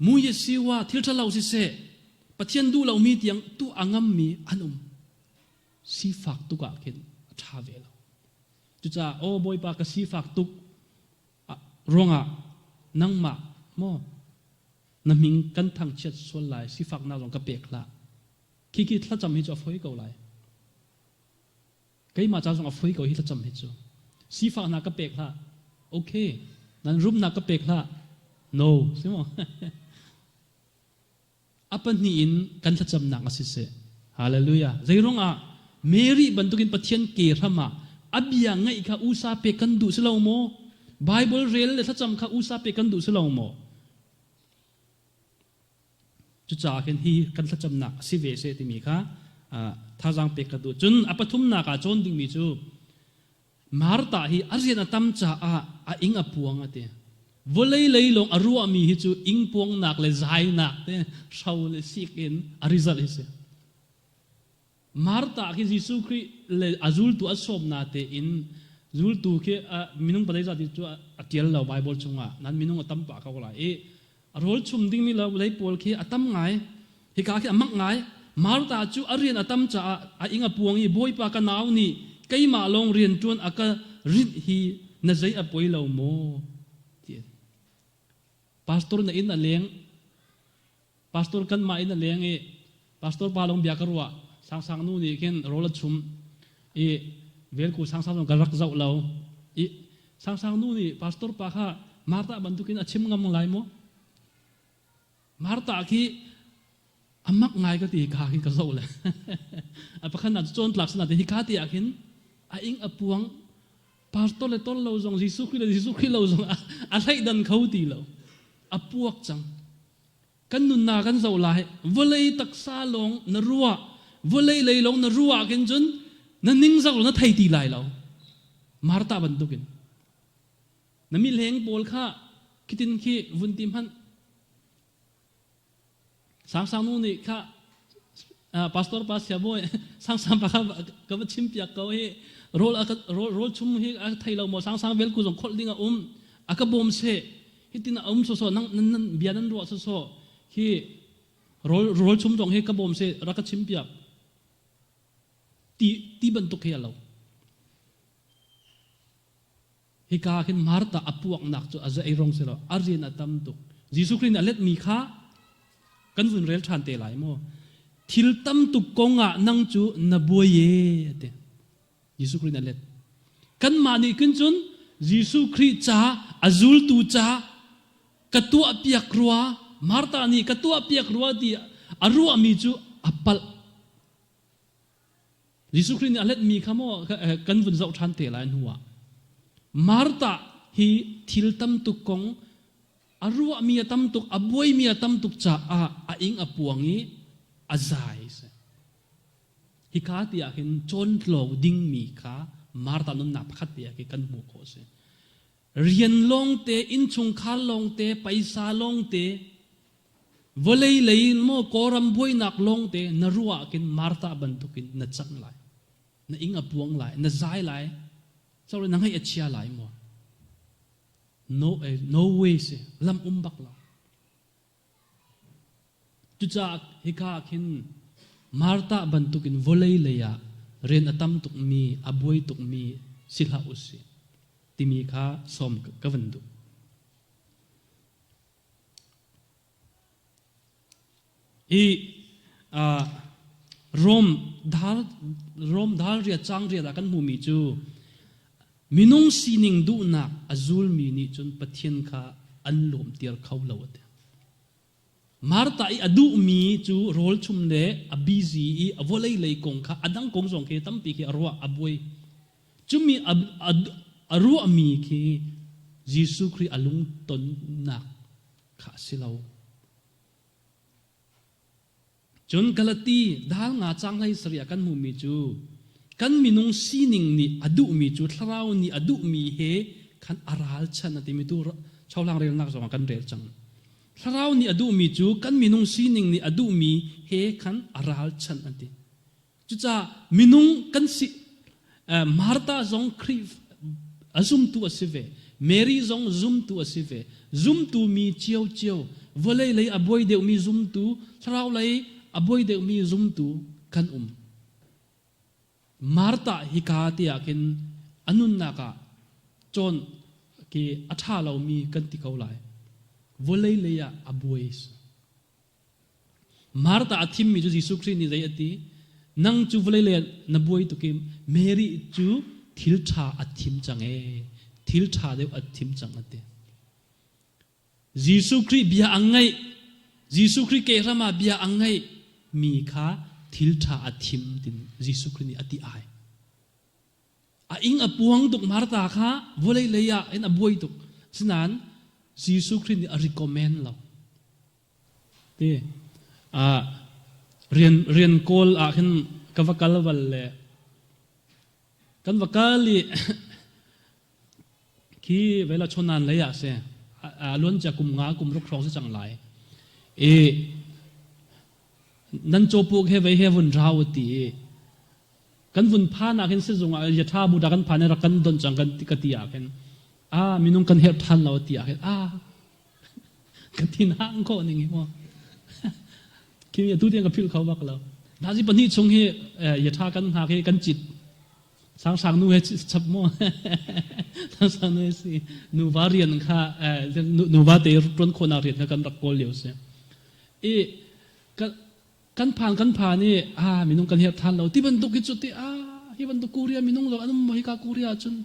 mui siwa thil ṭhalo siseh Pathian duh lomi tiang tu a ngammi an um. Sifak tuk ah khin a ṭha ve lo. Cucaah aw Bawipa ka sifak tuk ruangah nangmah maw na min kan thangchiat sual lai sifaknak zong ka pek hlah khi khi thlacam hi cu a foi ko lai keimah ca zong a foi ko hi thlacam hi cu sifaknak ka pek hlah okay nan rumnak ka pek hlah no si maw A pahnih in kan thlacamnak a siseh. Hallelujah. Zeiruangah Mary bantukin Pathian ke hram ah a bia ngaih kha usa pek kan duh si lo maw? Bible rel le thlacam kha usa pek kan duh si lo maw? Cucaah khin hi kan thlacamnak a si ve seh timi kha thazaang pek ka duh. Cun a pathumnak ah cawn dingmi cu Martha hi a rian a tam caah a ing a puang a ti. Vawlei lei lawng a ruahmi hi cu ingpuangnak le zainak te hro le sik in a result hi si. Martha khi Jesuh Khrih le a zultu a sawmna te in zultu khi minung palei zat cu a tial lo Bible chungah nan minung a tam pah ko lai i A rawl chum dingmi lo lei pawl khi a tam ngai. Hika khi a mak ngai. Martha cu a rian a tam caah a ing a puang i Bawipa ka nau nih keimah lawng rian ṭuan a ka rinh hi na zei a poi lo maw? Ti Pastor na inn a leng. Pastor kanmah inn a leng i pastor pa lawng bia ka ruah. Sangsang nu nih khin rawl a chum i velku sangsang zong ka rak zoh lo. I Sangsang nu nih pastor pa kha Martha bantukin a chim ngam lai maw? Martha khi a mak ngai ka ti ka khi ka zoh le. A pakhat na cawn tlak sana te hi ka ti ah khin a ing a puang pastor le tol lo zong Jesuh Khrih le Jesuh Khrih lo zong a hleidan kho ti lo. A puak cang. Kan nunnak kan zoh lai. Vawlei taksa lawng na ruah, vawlei lei lawng na ruah khin cun na ningzak lo na thei ti lai lo. Martha bantukin. Na mileng pawl kha khitin khi vun ti hmanh. Sangsang nu nih kha pastor pa sia bawi sangsang pa kha ka va chim piak ko hi rawl rawl rawl chum hi a thei lo maw sangsang vel ku zong kholh ding a um a ka bawm se hitin a um soso nang nan bia nan ruah soso hi rawl rawl chum zong hi ka bawm se rak ka chim piak ti ti bantuk hi a lo hika khin Martha a puaknak cu a zei rong si lo a rian a tam tuk Jesuh Khrih nih a letmi kha kan vun rel ṭhan te lai maw thil tam tuk kong ah nang cu na buai e ati Jesuh Khrih nih a let kanmah nih khin cun Jesuh Khrih ca a zultu ca ka tuah piak rua Martha nih ka tuah piak rua ti a ruahmi cu a palh Jesuh Khrih nih a letmi kha maw kan vun zoh ṭhan te lai hnuah Martha hi thil tam tuk kong a ruahmi a tam tuk a buaimi a tam tuk caah a ing a puang i a zai. Hika ti ah hin cawntlawng dingmi kha Martha nunnak pakhat te ah kan hmuh khawh a si. Rian lawngte, innchungkhar lawngte, paisa lawngte, vawlei lei in maw Kawlram buainak lawngte na ruah ah khin Martha bantukin na cang lai. Na ing a puang lai, na zai lai, sorry, na ngaih a chia lai maw? No, eh, no way si, lam um bak lo. Cucaah hika ah khin Martha bantukin vawlei lei ah rian a tam tukmi, a buai tukmi si hlah u sih timi kha sawm ka van duh. Hi Rom dal Rom dal riat cang riat ah kan hmuhmi cu minung sining duhnak a zulmi nih cun Pathian kha an lawmter kho lo a ti. Martha i a duhmi cu rawl chum le a busy i a vawlei lei kong kha a dang kong zong khi tampi khi a ruah a buai. Cumi a ruahmi khi Jesuh Khrih a lungtonnak kha a si lo. Cun Galati dal nga cang hlei sarih ah kan hmuhmi cu kan minung sining nih a duhmi cu thlarau nih a duhmi he khan a ralchan a timi tu chohlang relnak zongah kan rel cang. Thlarau nih a duhmi cu kan minung sining nih a duhmi he khan a ralchan an ti. Cucaah minung kan si Martha zong Khrih a zumtu a si ve. Mary zong zumtu a si ve. Zumtu mi ciocio, vawlei lei a buai deuhmi zumtu, thlarau lei a buai deuhmi zumtu kan um. Martha hika te ah khin a nunnak ah cawn khi a ṭha lomi kan ti ko lai. Vawlei lei ah a buai. Martha a thimmi cu Jesuh Khrih nih zei a ti? Nang cu vawlei lei ah na buai tuk i Mary cu thil ṭha a thim cang ee. Thil ṭha deuh a thim cang a ti. Jesuh Khrih bia a ngaih. Jesuh Khrih kehram ah bia a ngaih mi kha thil ṭha a thim tin Jesuh Khrih nih a ti ai. A ing a puang tuk Martha kha vawlei lei ah in a buai tuk. Asinain Jesuh Khrih nih a recommend lo. Ti rian rian kawl ah khin ka va kal bal le kan va kal i khi vela chonan lei ah si a luan cia kum nga kum ruk hrawng si cang lai i nan cawpuk he vei he vun rau ti i kan vun phan ah khin sizung ah yatha bu da kan phan rak kan don cang kan ka ti ah khin a minung kan herh than lo ti ah khin a Ka thin hang khawh ning hi mu. Khi atu tiang ka philh kho bak lo. Nazi pahnih chung hi yatha kan hngak hi kan cit. Sangsang nu he chap mu. Sangsang nu he si. Nuva rian kha nuva te tuan khawhnak rian kha kan rak kawl lio si. I kan phan kan phan i a minung kan herh than lo ti bantuk hi cu ti a hi bantuk Korea minung lo an um hi ka Korea cun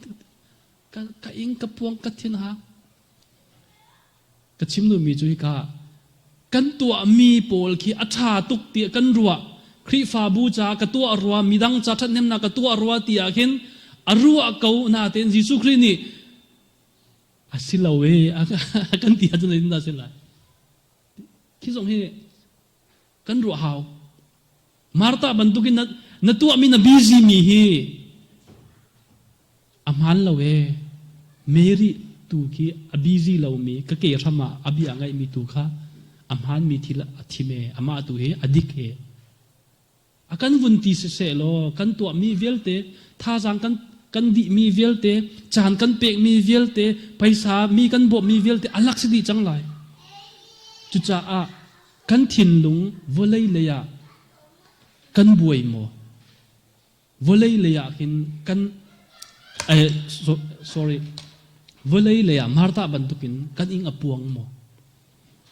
ka ka ing ka puang ka thin ha Ka chim duhmi cu hika kan tuahmi pawl khi a ṭha tuk tiah kan ruah. Khrihfabu ca ka tuah rua, midang ca ṭhathnemnak ka tuah rua ti ah khin a ruah ko natein Jesuh Khrih nih a si lo e a kan ti ahcun zeitindah a si lai? Khi zong hi kan ruah hau. Martha bantukin na, na tuahmi na busy mi hi a hmaan lo ee. Mary tu khi a busy lomi ka ke hram ah a bia ngaihmi tu kha a hmaanmi thil a thim ee. Amah tu hi a dik ee. A kan vun ti siseh law kan tuahmi vialte thazaang kan kan dihmi vialte caan kan pekmi vialte paisa mi kan bawmhmi vialte a lak si dih cang lai. Cucaah kan thinlung vawlei lei ah kan buai maw? Vawlei lei ah khin kan eh, so, sorry vawlei lei ah Martha bantukin kan ing a puang maw?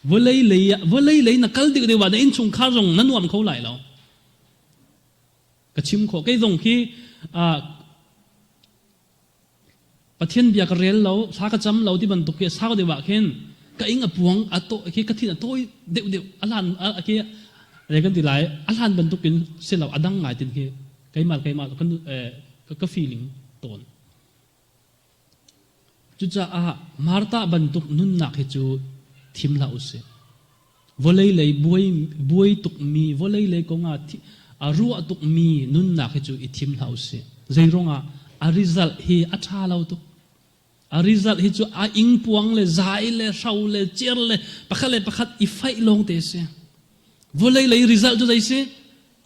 Vawlei lei ah vawlei lei na kal dik deuh ah na innchungkhar zong na nuam kho lai lo. Ka chim khawh kei zong khi Pathian bia ka rel lo, thla ka cam lo ti bantuk khi a sau deuh ah khin ka ing a puang a to khi ka thin a tawi deuh deuh a hlan a khi re kan ti lai a hlan bantuk in si lo a dang ngai tin khi keimah keimah kan ka feeling tawn. Cucaah Martha bantuk nunnak hi cu thim hlah usih. Vawlei lei buai, buai tukmi, vawlei lei kong ah a ruah tukmi nunnak hi cu i thim hlah usih. Zeiruangah a result hi a ṭha lo tuk. A result hi cu a ingpuang le zai le hro le cer le pakhat le pakhat i faih lawng te si. Vawlei lei result cu zei si?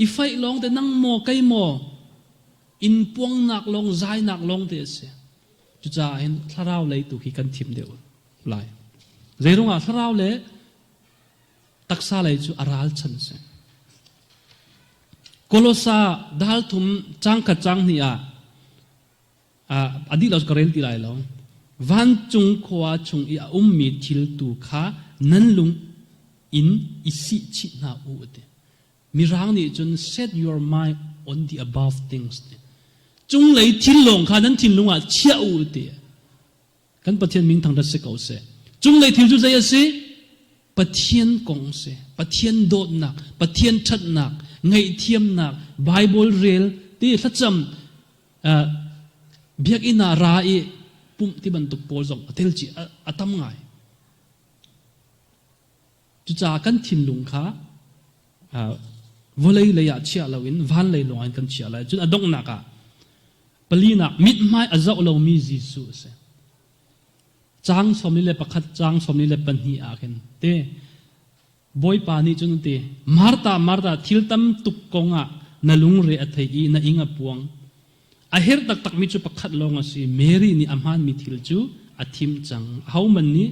I faih lawng te nang maw kei maw inn puangnak lawng zainak lawng te a si. Cucaah hin thlarau lei tu khi kan thim deuh lai. Zeiruangah thlarau le Taksa lei cu a ralchan si. Kolosa dal thum cang khat cang hnih ah a dih lo ka rel ti lai lo. Vancung khua chung i a ummi thil tu kha nan lung in i sih chih hna u ti. Mirang nih cun set your mind on the above things ti. Cunglei thil lawng kha nan thinlung ah chiah u ti. Kan Pathian min thangṭhat si ko seh. Cunglei thil cu zei a si? Pathian kong si. Pathian dawtnak, Pathian ṭhatnak, ngaihthiamnak, Bible rel, ti thlacam, uh, biakinn ah ra i pumh ti bantuk pawl zong a tel chih a tam ngai. Cucaah kan thinlung kha uh, vawlei lei ah chiah loin van lei lawng in kan chiah lai. Cun a donghnak ah Palinak, mithmai a zoh lomi Jesuh a si. Caang 41, caang 42 ah khin te Bawipa nih cun a ti, Martha, Martha, thil tam tuk kong ah na lungre a thei i na ing a puang. A herh taktakmi cu pakhat lawng a si. Mary nih a hmaanmi thil cu a thim cang. Ahohmanh nih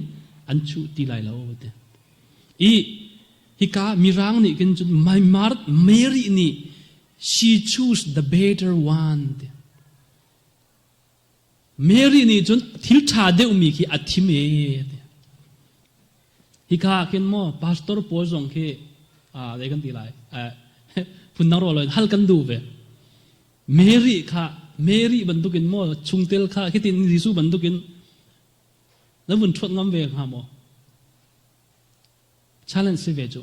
an chuh ti lai lo. Ti. I hika Mirang nih khin cun Mary nih She choose the better one. Mary nih cun thil ṭha deuhmi khi a thim e. Hika khin maw pastor pawl zong khi zei kan ti lai phundang ro lo hal kan duh ve. Mary kha Mary bantukin maw chungtel kha khitin Jesuh bantukin na vun ṭhuat ngam ve hnga maw? Challenge si ve cu.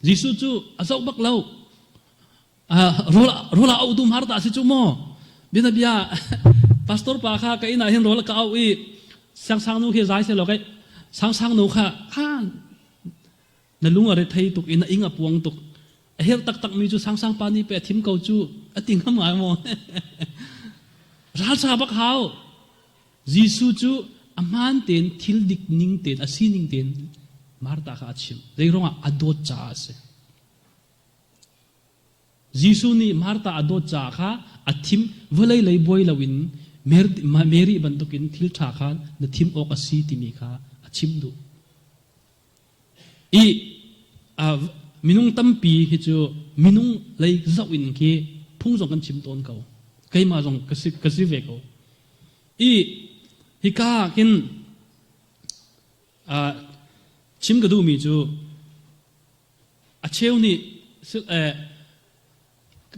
Jesuh cu a zoh bak lo. Rawl rawl a auh dum har dah si cu maw? Bia bia pastor pa kha ka inn ah hin rawl ka auh i siangsang nu khi zai se lo kai sangsang nu kha khan na lung a re thei tuk i na ing a puang tuk a herh taktak mi cu sangsang pa nih pe a thim ko cu a ti ngam ngai maw ralsa bak hau Jesuh cu a hmaan tein thil dik ning tein a sining tein Martha kha a chimh. Zeiruangah a dawt caah a si. Jesuh nih Martha a dawt caah kha a thim vawlei lei buai loin Mary bantukin thil ṭha kha na thim awk a si timi kha a chim duh. I minung tampi hi cu minung lei zoh in khi phung zong kan chim tawn ko. Keimah zong ka si, ka si ve ko. I hika ah khin chim ka duhmi cu a cheu nih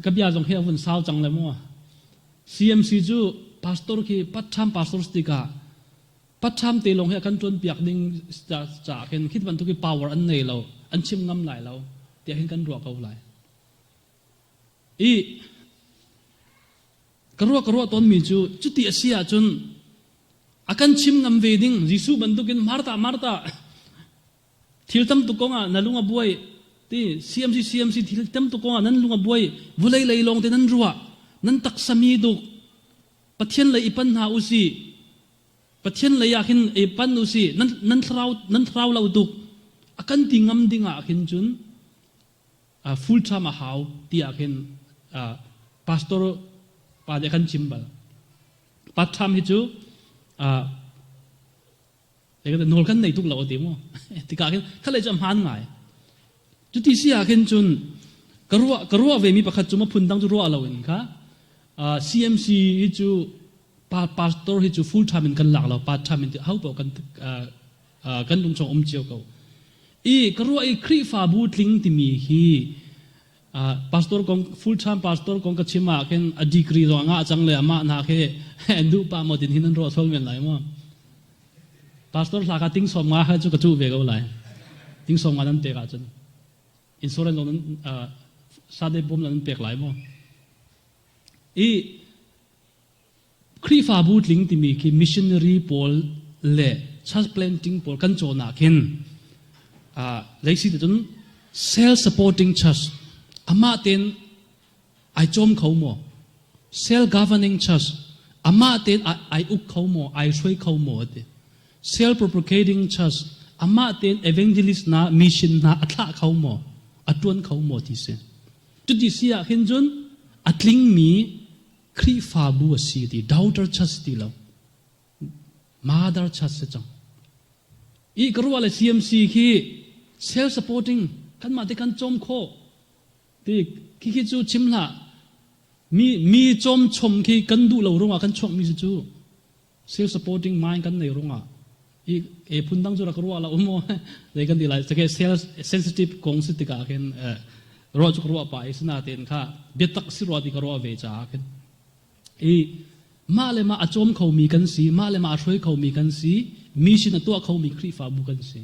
ka bia zong hi a vun sau cang le maw CMC cu pastor khi part-time pastor tikah part-time te lawng hi a kan ṭuan piak ding caah khin khi bantuk hi power an nei lo an chim ngam lai lo tiah hin kan ruah ko lai i Ka ruah ka ruah tawnmi cu cuti a si ahcun a kan chim ngam ve ding Jesuh bantukin Martha Martha thil tam tuk kongah na lung a buai ti CMC CMC thil tam tuk kongah nan lung a buai vulei lei lawng te nan ruah nan taksa mi duk Pathian lei i pan hna usih Pathian lei ah khin i pan usih nan nan thlarau nan thlarau lo tuk a kan ti ngam ding ah khin cun full time a hau tiah khin pastor pa nih a kan chim bal. Part time hi cu nawl kan nei tuk lo a ti mu. Tikah khin khalei cu a hmaan ngai. Cuti si ah khin cun ka ruah ka ruah ve mi pakhat cu ma phun dang cu ruah lo in kha CMC hi cu pa pastor hi cu full time in kan lak lo part time in ho paoh kan kan lungchung um cio ko. I ka ruah i Khrihfabu tling timi hi pastor kong full time pastor kong ka chim ah khin a degree zong a ngah cang le amah hna khi an duh pah maw tin hin an ruah sual men lai maw pastor hla kha ting som nga kha cu ka cuh ve ko lai ting som nga nan pek ahcun insurance zong nan sade bom nan pek lai maw i Khrihfabu tling timi khi missionary pawl le church planting pawl kan cawn ah khin leisi te cun self supporting church amah tein ai cawm kho maw self governing church amah tein ai uk kho maw ai hruai kho maw ti self propagating church amah tein evangelist na mission hna a thlah kho maw a tuan kho maw ti si cuti si ah khin cun a tlingmi Khrihfabu a si ti daughter church ti lo mother church si cang i ka ruah le CMC khi self supporting Kanmah te kan cawm khawh. Ti khi cu chim hlah. Mi mi cawm chom khi kan duh lo ruangah kan chuakmi si cu. Self supporting mind kan nei ruangah i e phun dang cu rak ruah la um zei kan ti lai sake self sensitive kong si tikah khin ruah cu ruah pa i sinatein kha biatak si ruah ti ka ruah ve caah khin i mah le mah a cawm khomi kan si mah le mah a hruai khomi kan si mission a tuah khomi Khrihfabu kan si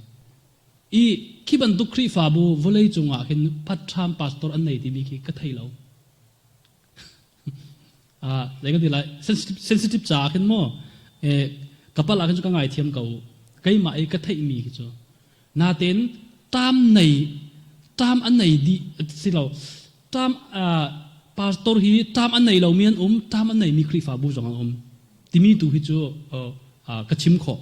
i khi bantuk Khrihfabu vawlei cungah khin part-time pastor an nei timi khi ka thei lo. Zei kan ti lai sensitive, sensitive caah khin maw kapal ah khin cu ka ngaithiam ko keimah i ka theihmi khi cu natein tam nei tam an nei dih si lo tam pastor hi tam an nei lomi an um tam an neimi Khrihfabu zong an um timi tu hi cu ka chim khawh.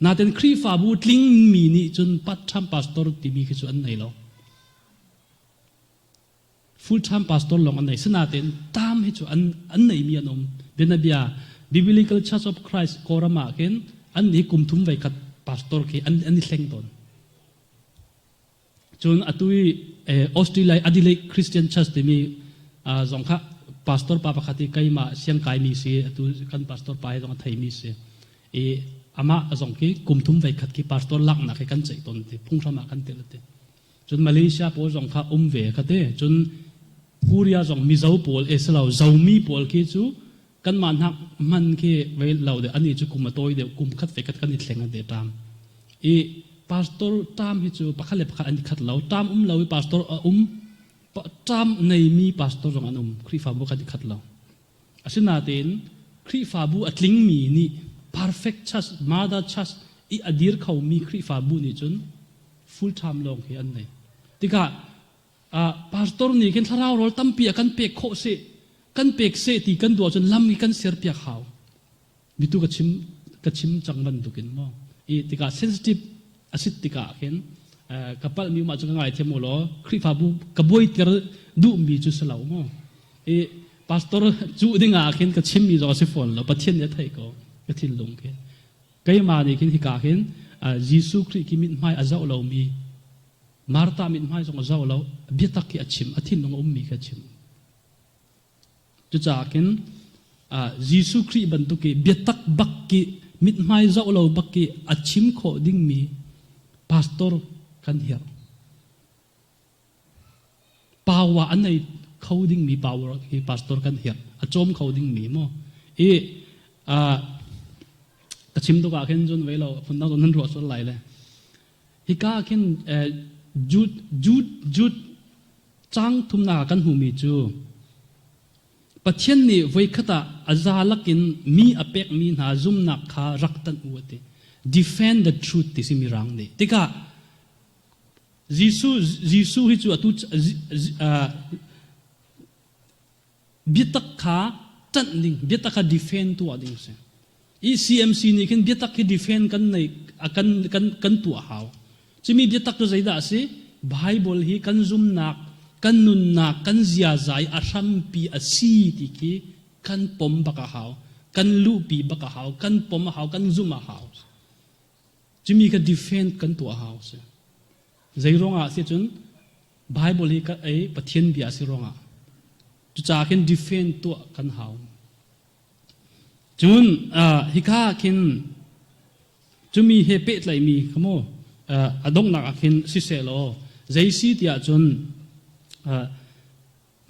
Natein Khrihfabu tlingmi nih cun part-time pastor timi khi cu an nei lo. Full-time pastor lawng an nei. Sinain tam hi cu an an neimi an um. Bianabia Biblical Church of Christ Kawlram ah khin an nih kum thum voi khat pastor khi an an i thleng tawn. Cun atu i Australia Adelaide Christian Church timi zong kha pastor pa pakhat i keimah siangkaimi si atu kan pastor pa hi zong a theimi si. I amah zong khi kum thum voi khat khi pastor laknak hi kan ceih tawn ti phunghram ah kan tel ti. Cun Malaysia pawl zong kha um ve kha te. Cun Korea zong Mizo pawl e silo Zomi pawl khi cu kanmah hnak hman khi vei lo de ani cu kum a tawi deuh kum khat ve khat kan i thleng an te tam. I pastor tam hi cu pakhat le pakhat an i khat lo. Tam um lo i pastor a um tam neimi pastor zong an um. Khrihfabu kan i khat lo. Asinain Khrihfabu a tlingmi nih perfect church, mother church i a dir khomi Khrihfabu nih cun full time lawng hi an nei. Tikah pastor nih khin thlarau rawl tampi a kan pek khawh seh, kan pek seh ti kan duh ahcun lam hi kan serpiak hau. Mitu ka chim ka chim cang bantukin maw. I tikah sensitive a sit tikah khin ka palhmi um ahcun ka ngaithiam u law Khrihfabu ka buaiter duhmi cu si lo maw. I pastor cuh ding ah khin ka chimmi zong a si fawn lo. Pathian nih a theih ko ka thinlung khi. Keimah nih khin hika khin Jesuh Khrih khi mithmai a zoh lomi Martha mithmai zong a zoh lo biatak khi a chim a thinlung a ummi khi a chim. Cucaah khin Jesuh Khrih bantuk i biatak bak ki mithmai zoh lo bak i a chim khawh dingmi pastor kan herh. Power a nei kho dingmi power hi pastor kan herh. A cawm kho dingmi maw. I ka chim tuk ah khin cun vei lo phundang cun nan ruah sual lai le. Hika khin Jude Jude Jude Caang thumnak ah kan hmuhmi cu Pathian nih voikhat ah a za lakin mi a pekmi hna zumnak kha rak tanh u a ti. Defend the truth ti si mirang nih. Tikah Jesuh Jesuh hi cu atu biatak kha ṭanh ding, biatak kha defend tuah ding a si. I CMC nih khin biatak hi defend kan nei kan kan kan tuah hau. Cumi biatak cu zeidah a si? Bible hi kan zumnak, kan nunnak, kan ziaza i a hrampi a si ti khi kan pom bak a hau. Kan luhpi bak a hau, kan pom a hau, kan zumh a hau. Cumi kha defend kan tuah hau si. Zei ruangah si cun Bible hi ka ei Pathian bia a si ruangah. Cucaah khin defend tuah kan hau. Cun hika khin cumi he pehtlaihmi kha mu a donghnak ah khin siseh law zei si tiah cun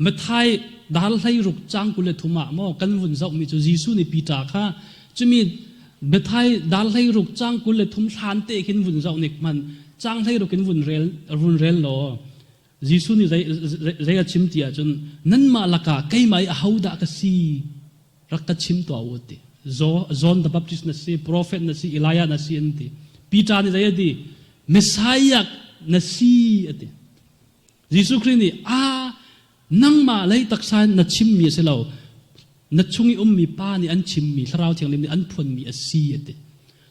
Matthai dal 16 cang 23 ah maw kan vun zohmi cu Jesuh nih Peter kha cumi Matthai dal 16 cang 23 hlan te khin vun zoh nik hman cang 16 in vun rel vun rel law Jesuh nih zei zei a chim ti ahcun nanmah lakah keimah i ahodah ka si rak ka chim tuah u ti John the Baptist na si prophet na si Elijah na si an ti Peter nih zei a ti Messiah na si a ti Jesuh Khrih nih a nangmah lei taksa in na chimmi a si lo na chung i ummi pa nih an chimmi thlarau thianghlim nih an phuanmi a si a ti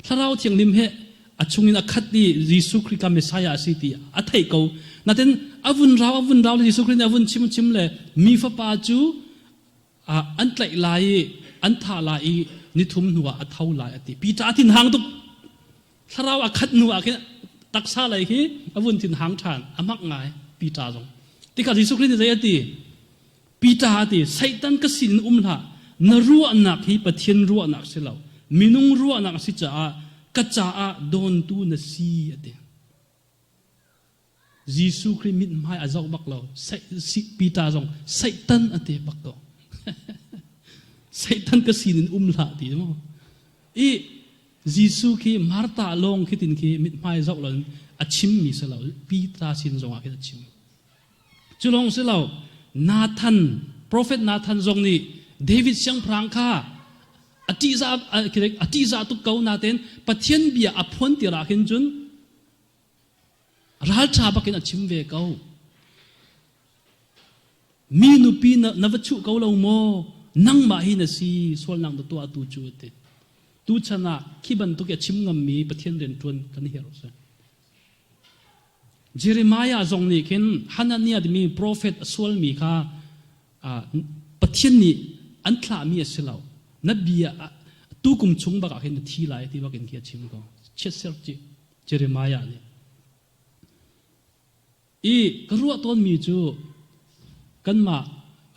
thlarau thianghlim he a chungin a khat i Jesuh Khrih ka Messiah a si ti a theih ko natin a vun rau a vun rau le Jesuh Khrih nih a vun chim chim le mi fapa cu an tlaih lai i an thah lai i nithum hnuah a tho lai a ti Peter a thinhang tuk thlarau a khat hnu ah khin. Taksa lei khi a vun thin hang ṭhan, a mak ngai Peter zong. Tikah Jesuh Khrih nih zei a ti? Peter a ti, Satan ka sin in um hlah, na ruahnak hi Pathian ruahnak si lo, minung ruahnak a si caah ka caah dawntu na si a ti. Jesuh Khrih mithmai a zoh bak lo. Peter zong Satan a ti bak ko. Satan ka sin in um hlah ti maw? I Jesuh khi Martha lawng khi tin khi mithmai zoh lo in a chimmi si lo. Peter sin zong ah khin a chim. Cu lawng si lo, Nathan, prophet Nathan zong nih David siangpahrang kha a ṭihzah a ṭihzah tuk ko natein Pathian bia a phuan tir ah khin cun Ralṭha bakin a chim ve ko. Mi nupi na, na va chuh ko lo maw? Nangmah hi na si, sualnak na tuahtu cu a ti. Tuchan ah khi bantuk i a chim ngammi Pathian rianṭuan kan herh si. Jeremiah zong nih khin Hananiah timi profet a sualmi kha Pathian nih an thlahmi a si lo. Na bia tu kum chung bak ah khin na thi lai ti bak in khi a chim ko. Chiatser ci. Jeremiah nih. I ka ruah tawnmi cu kanmah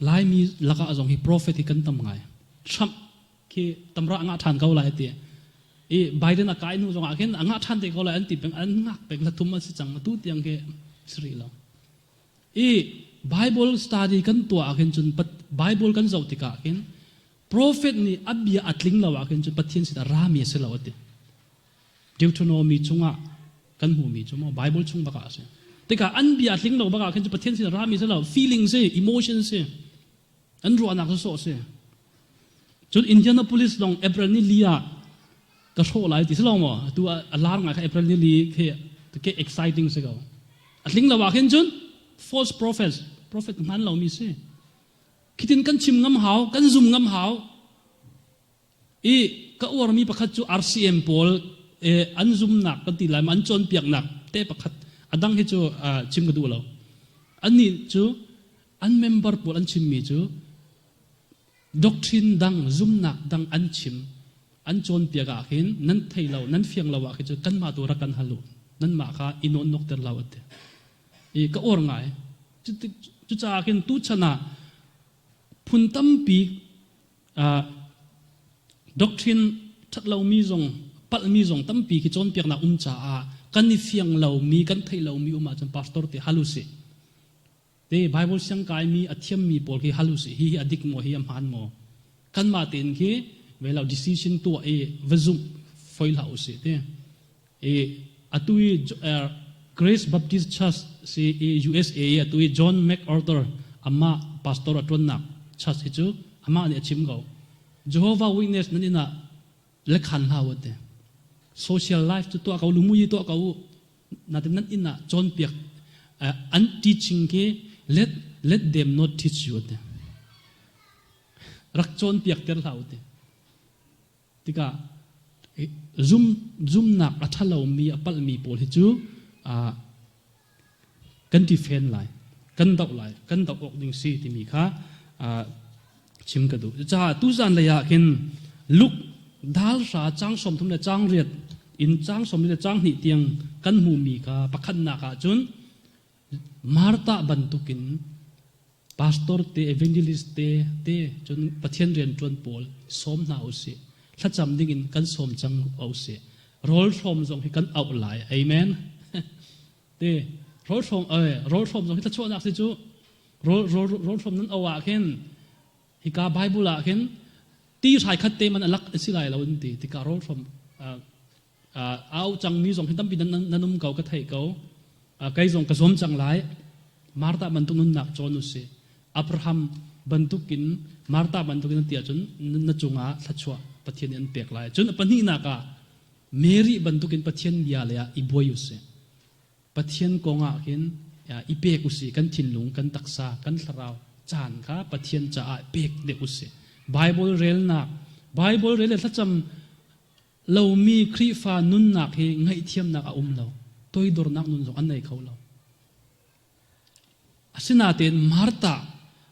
Laimi lakah zong hi prophet hi kan tam ngai. Trump khi tamra a ngah ṭhan ko lai ti. I Biden a kai hnu zongah khin a ngah ṭhan te ko lai an ti peng an ngak peng thum an si cang atu tiang khi si rih lo. I Bible study kan tuah ah khin cun Bible kan zoh tikah khin prophet nih a bia a tling lo ah khin cun Pathian sin a rami a si lo a ti. Deuteronomy chungah kan hmuhmi cu maw Bible chung bak ah a si. Tikah an bia tling lo bak ah khin cu Pathian sin rami si lo, feeling si, emotion si, an ruahnak cu sawh si. Cun Indianapolis lawng April ni li ah ka hrawh lai ti si lo maw? Tu a lar ngai kha April ni li khi ke exciting si ko. A tling lo ah khin cun false prophets, prophet hman lomi si. Khitin kan chim ngam hau, kan zum ngam hau. I ka uarmi pakhat cu RCM pawl an zumnak kan ti lai an cawnpiaknak te pakhat a dang hi cu chim ka duh lo. Annih cu an member pawl an chimmi cu doctrine dang zumnak dang an chim an cawnpiak ah khin nan thei lo nan fiang lo ah khi cu kanmah tu rak kan hal u nanmah kha i nawnnok ter lo ati i ka uar ngai cucaah khin tuchan ah phun tampi Doctrine ṭhat lomi zong palhmi zong tampi khi cawnpiaknak um caah kan i fiang lomi kan theih lomi um ahcun pastor te hal usih. Te Bible siang kaimi a thiammi pawl khi hal usih. Hi hi a dik maw hi a hmaan maw? Kanmah tein khi velo decision tuah i va zumh foi hlah usih ti. I atu i Grace Baptist Church si i USA i atu i John MacArthur amah pastor a ṭuannak church hi cu amah nih a chim ko. Jehovah Witness nan inn ah lekhan hlah u ti. Social life cu tuah ko lumui tuah ko u. Natin nan inn ah cawnpiak an teaching khi let them not teach you ti. Rak cawnpiak ter hlah u ti. Tikah zum zumnak a ṭhalomi a palhmi pawl hi cu kan ti fen lai, kan doh lai, kan doh awk ding si timi kha chim ka duh. Cucaah tuzan lei ah khin Luke dal hra cang 30 le cang riat in cang 30 le cang hnih tiang kan hmuhmi kha pakhatnak ah cun Martha bantukin Pastor te, evangelist te, te cun Pathian rianṭuan pawl sawm hna usih. Thlacam dingin kan sawm cang usih. Rawl hrawm zong hi kan auh lai. Amen. te rawl hrawm rawl hrawm zong hi thluachuahnak si cu rawl rawl rawl hrawm nan auh ah khin hika Bible ah khin ti hrai khat te man alak si lai lo an ti tikah rawl hrawm au cangmi zong hi tampi nan um ko ka theih ko kei zong ka zuam cang lai Martha bantuk nunnak cawn u si Abraham bantukin Martha bantukin ti ahcun na cungah thluachuah Pathian nih an pek lai cun a pahnihnak ah Mary bantukin Pathian bia le ah i buai u si Pathian kong ah khin i pek u si kan thinlung kan taksa kan thlarau caan kha Pathian caah pek deuh u si Bible relnak Bible rel le thlacam lomi Khrihfa nunnak hi ngaihthiamnak a um lo. Toidornak nun zong an nei kho lo. Asinain Martha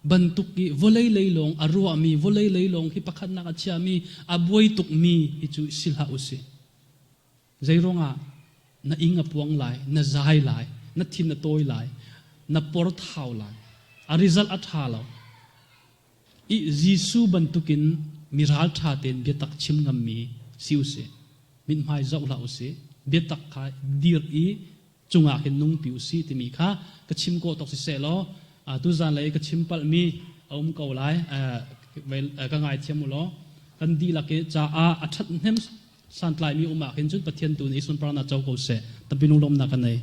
bantuk i vawlei lei lawng a ruahmi, vawlei lei lawng hi pakhatnak a chiami, a buai tukmi hi cu si hlah usih. Zei ruangah? Na ing a puang lai, na zai lai, na thin a tawi lai, na por thau lai. A result a ṭha lo. I Jesuh bantukin mi ralṭha tein biatak chim ngammi si usih. Mithmai zoh hlah usih. Biatak kha dir i cungah khin nungpi usih timi kha ka chim kawh tawk siseh law tuzan lei ka chim palhmi a um ko lai. Ka ngaithiam u law kan dihlak i caah a ṭhathnem santlaimi um ah khin cun Pathian tu nih sunparnak co ko seh. Tampi lunglawmnak ka nei.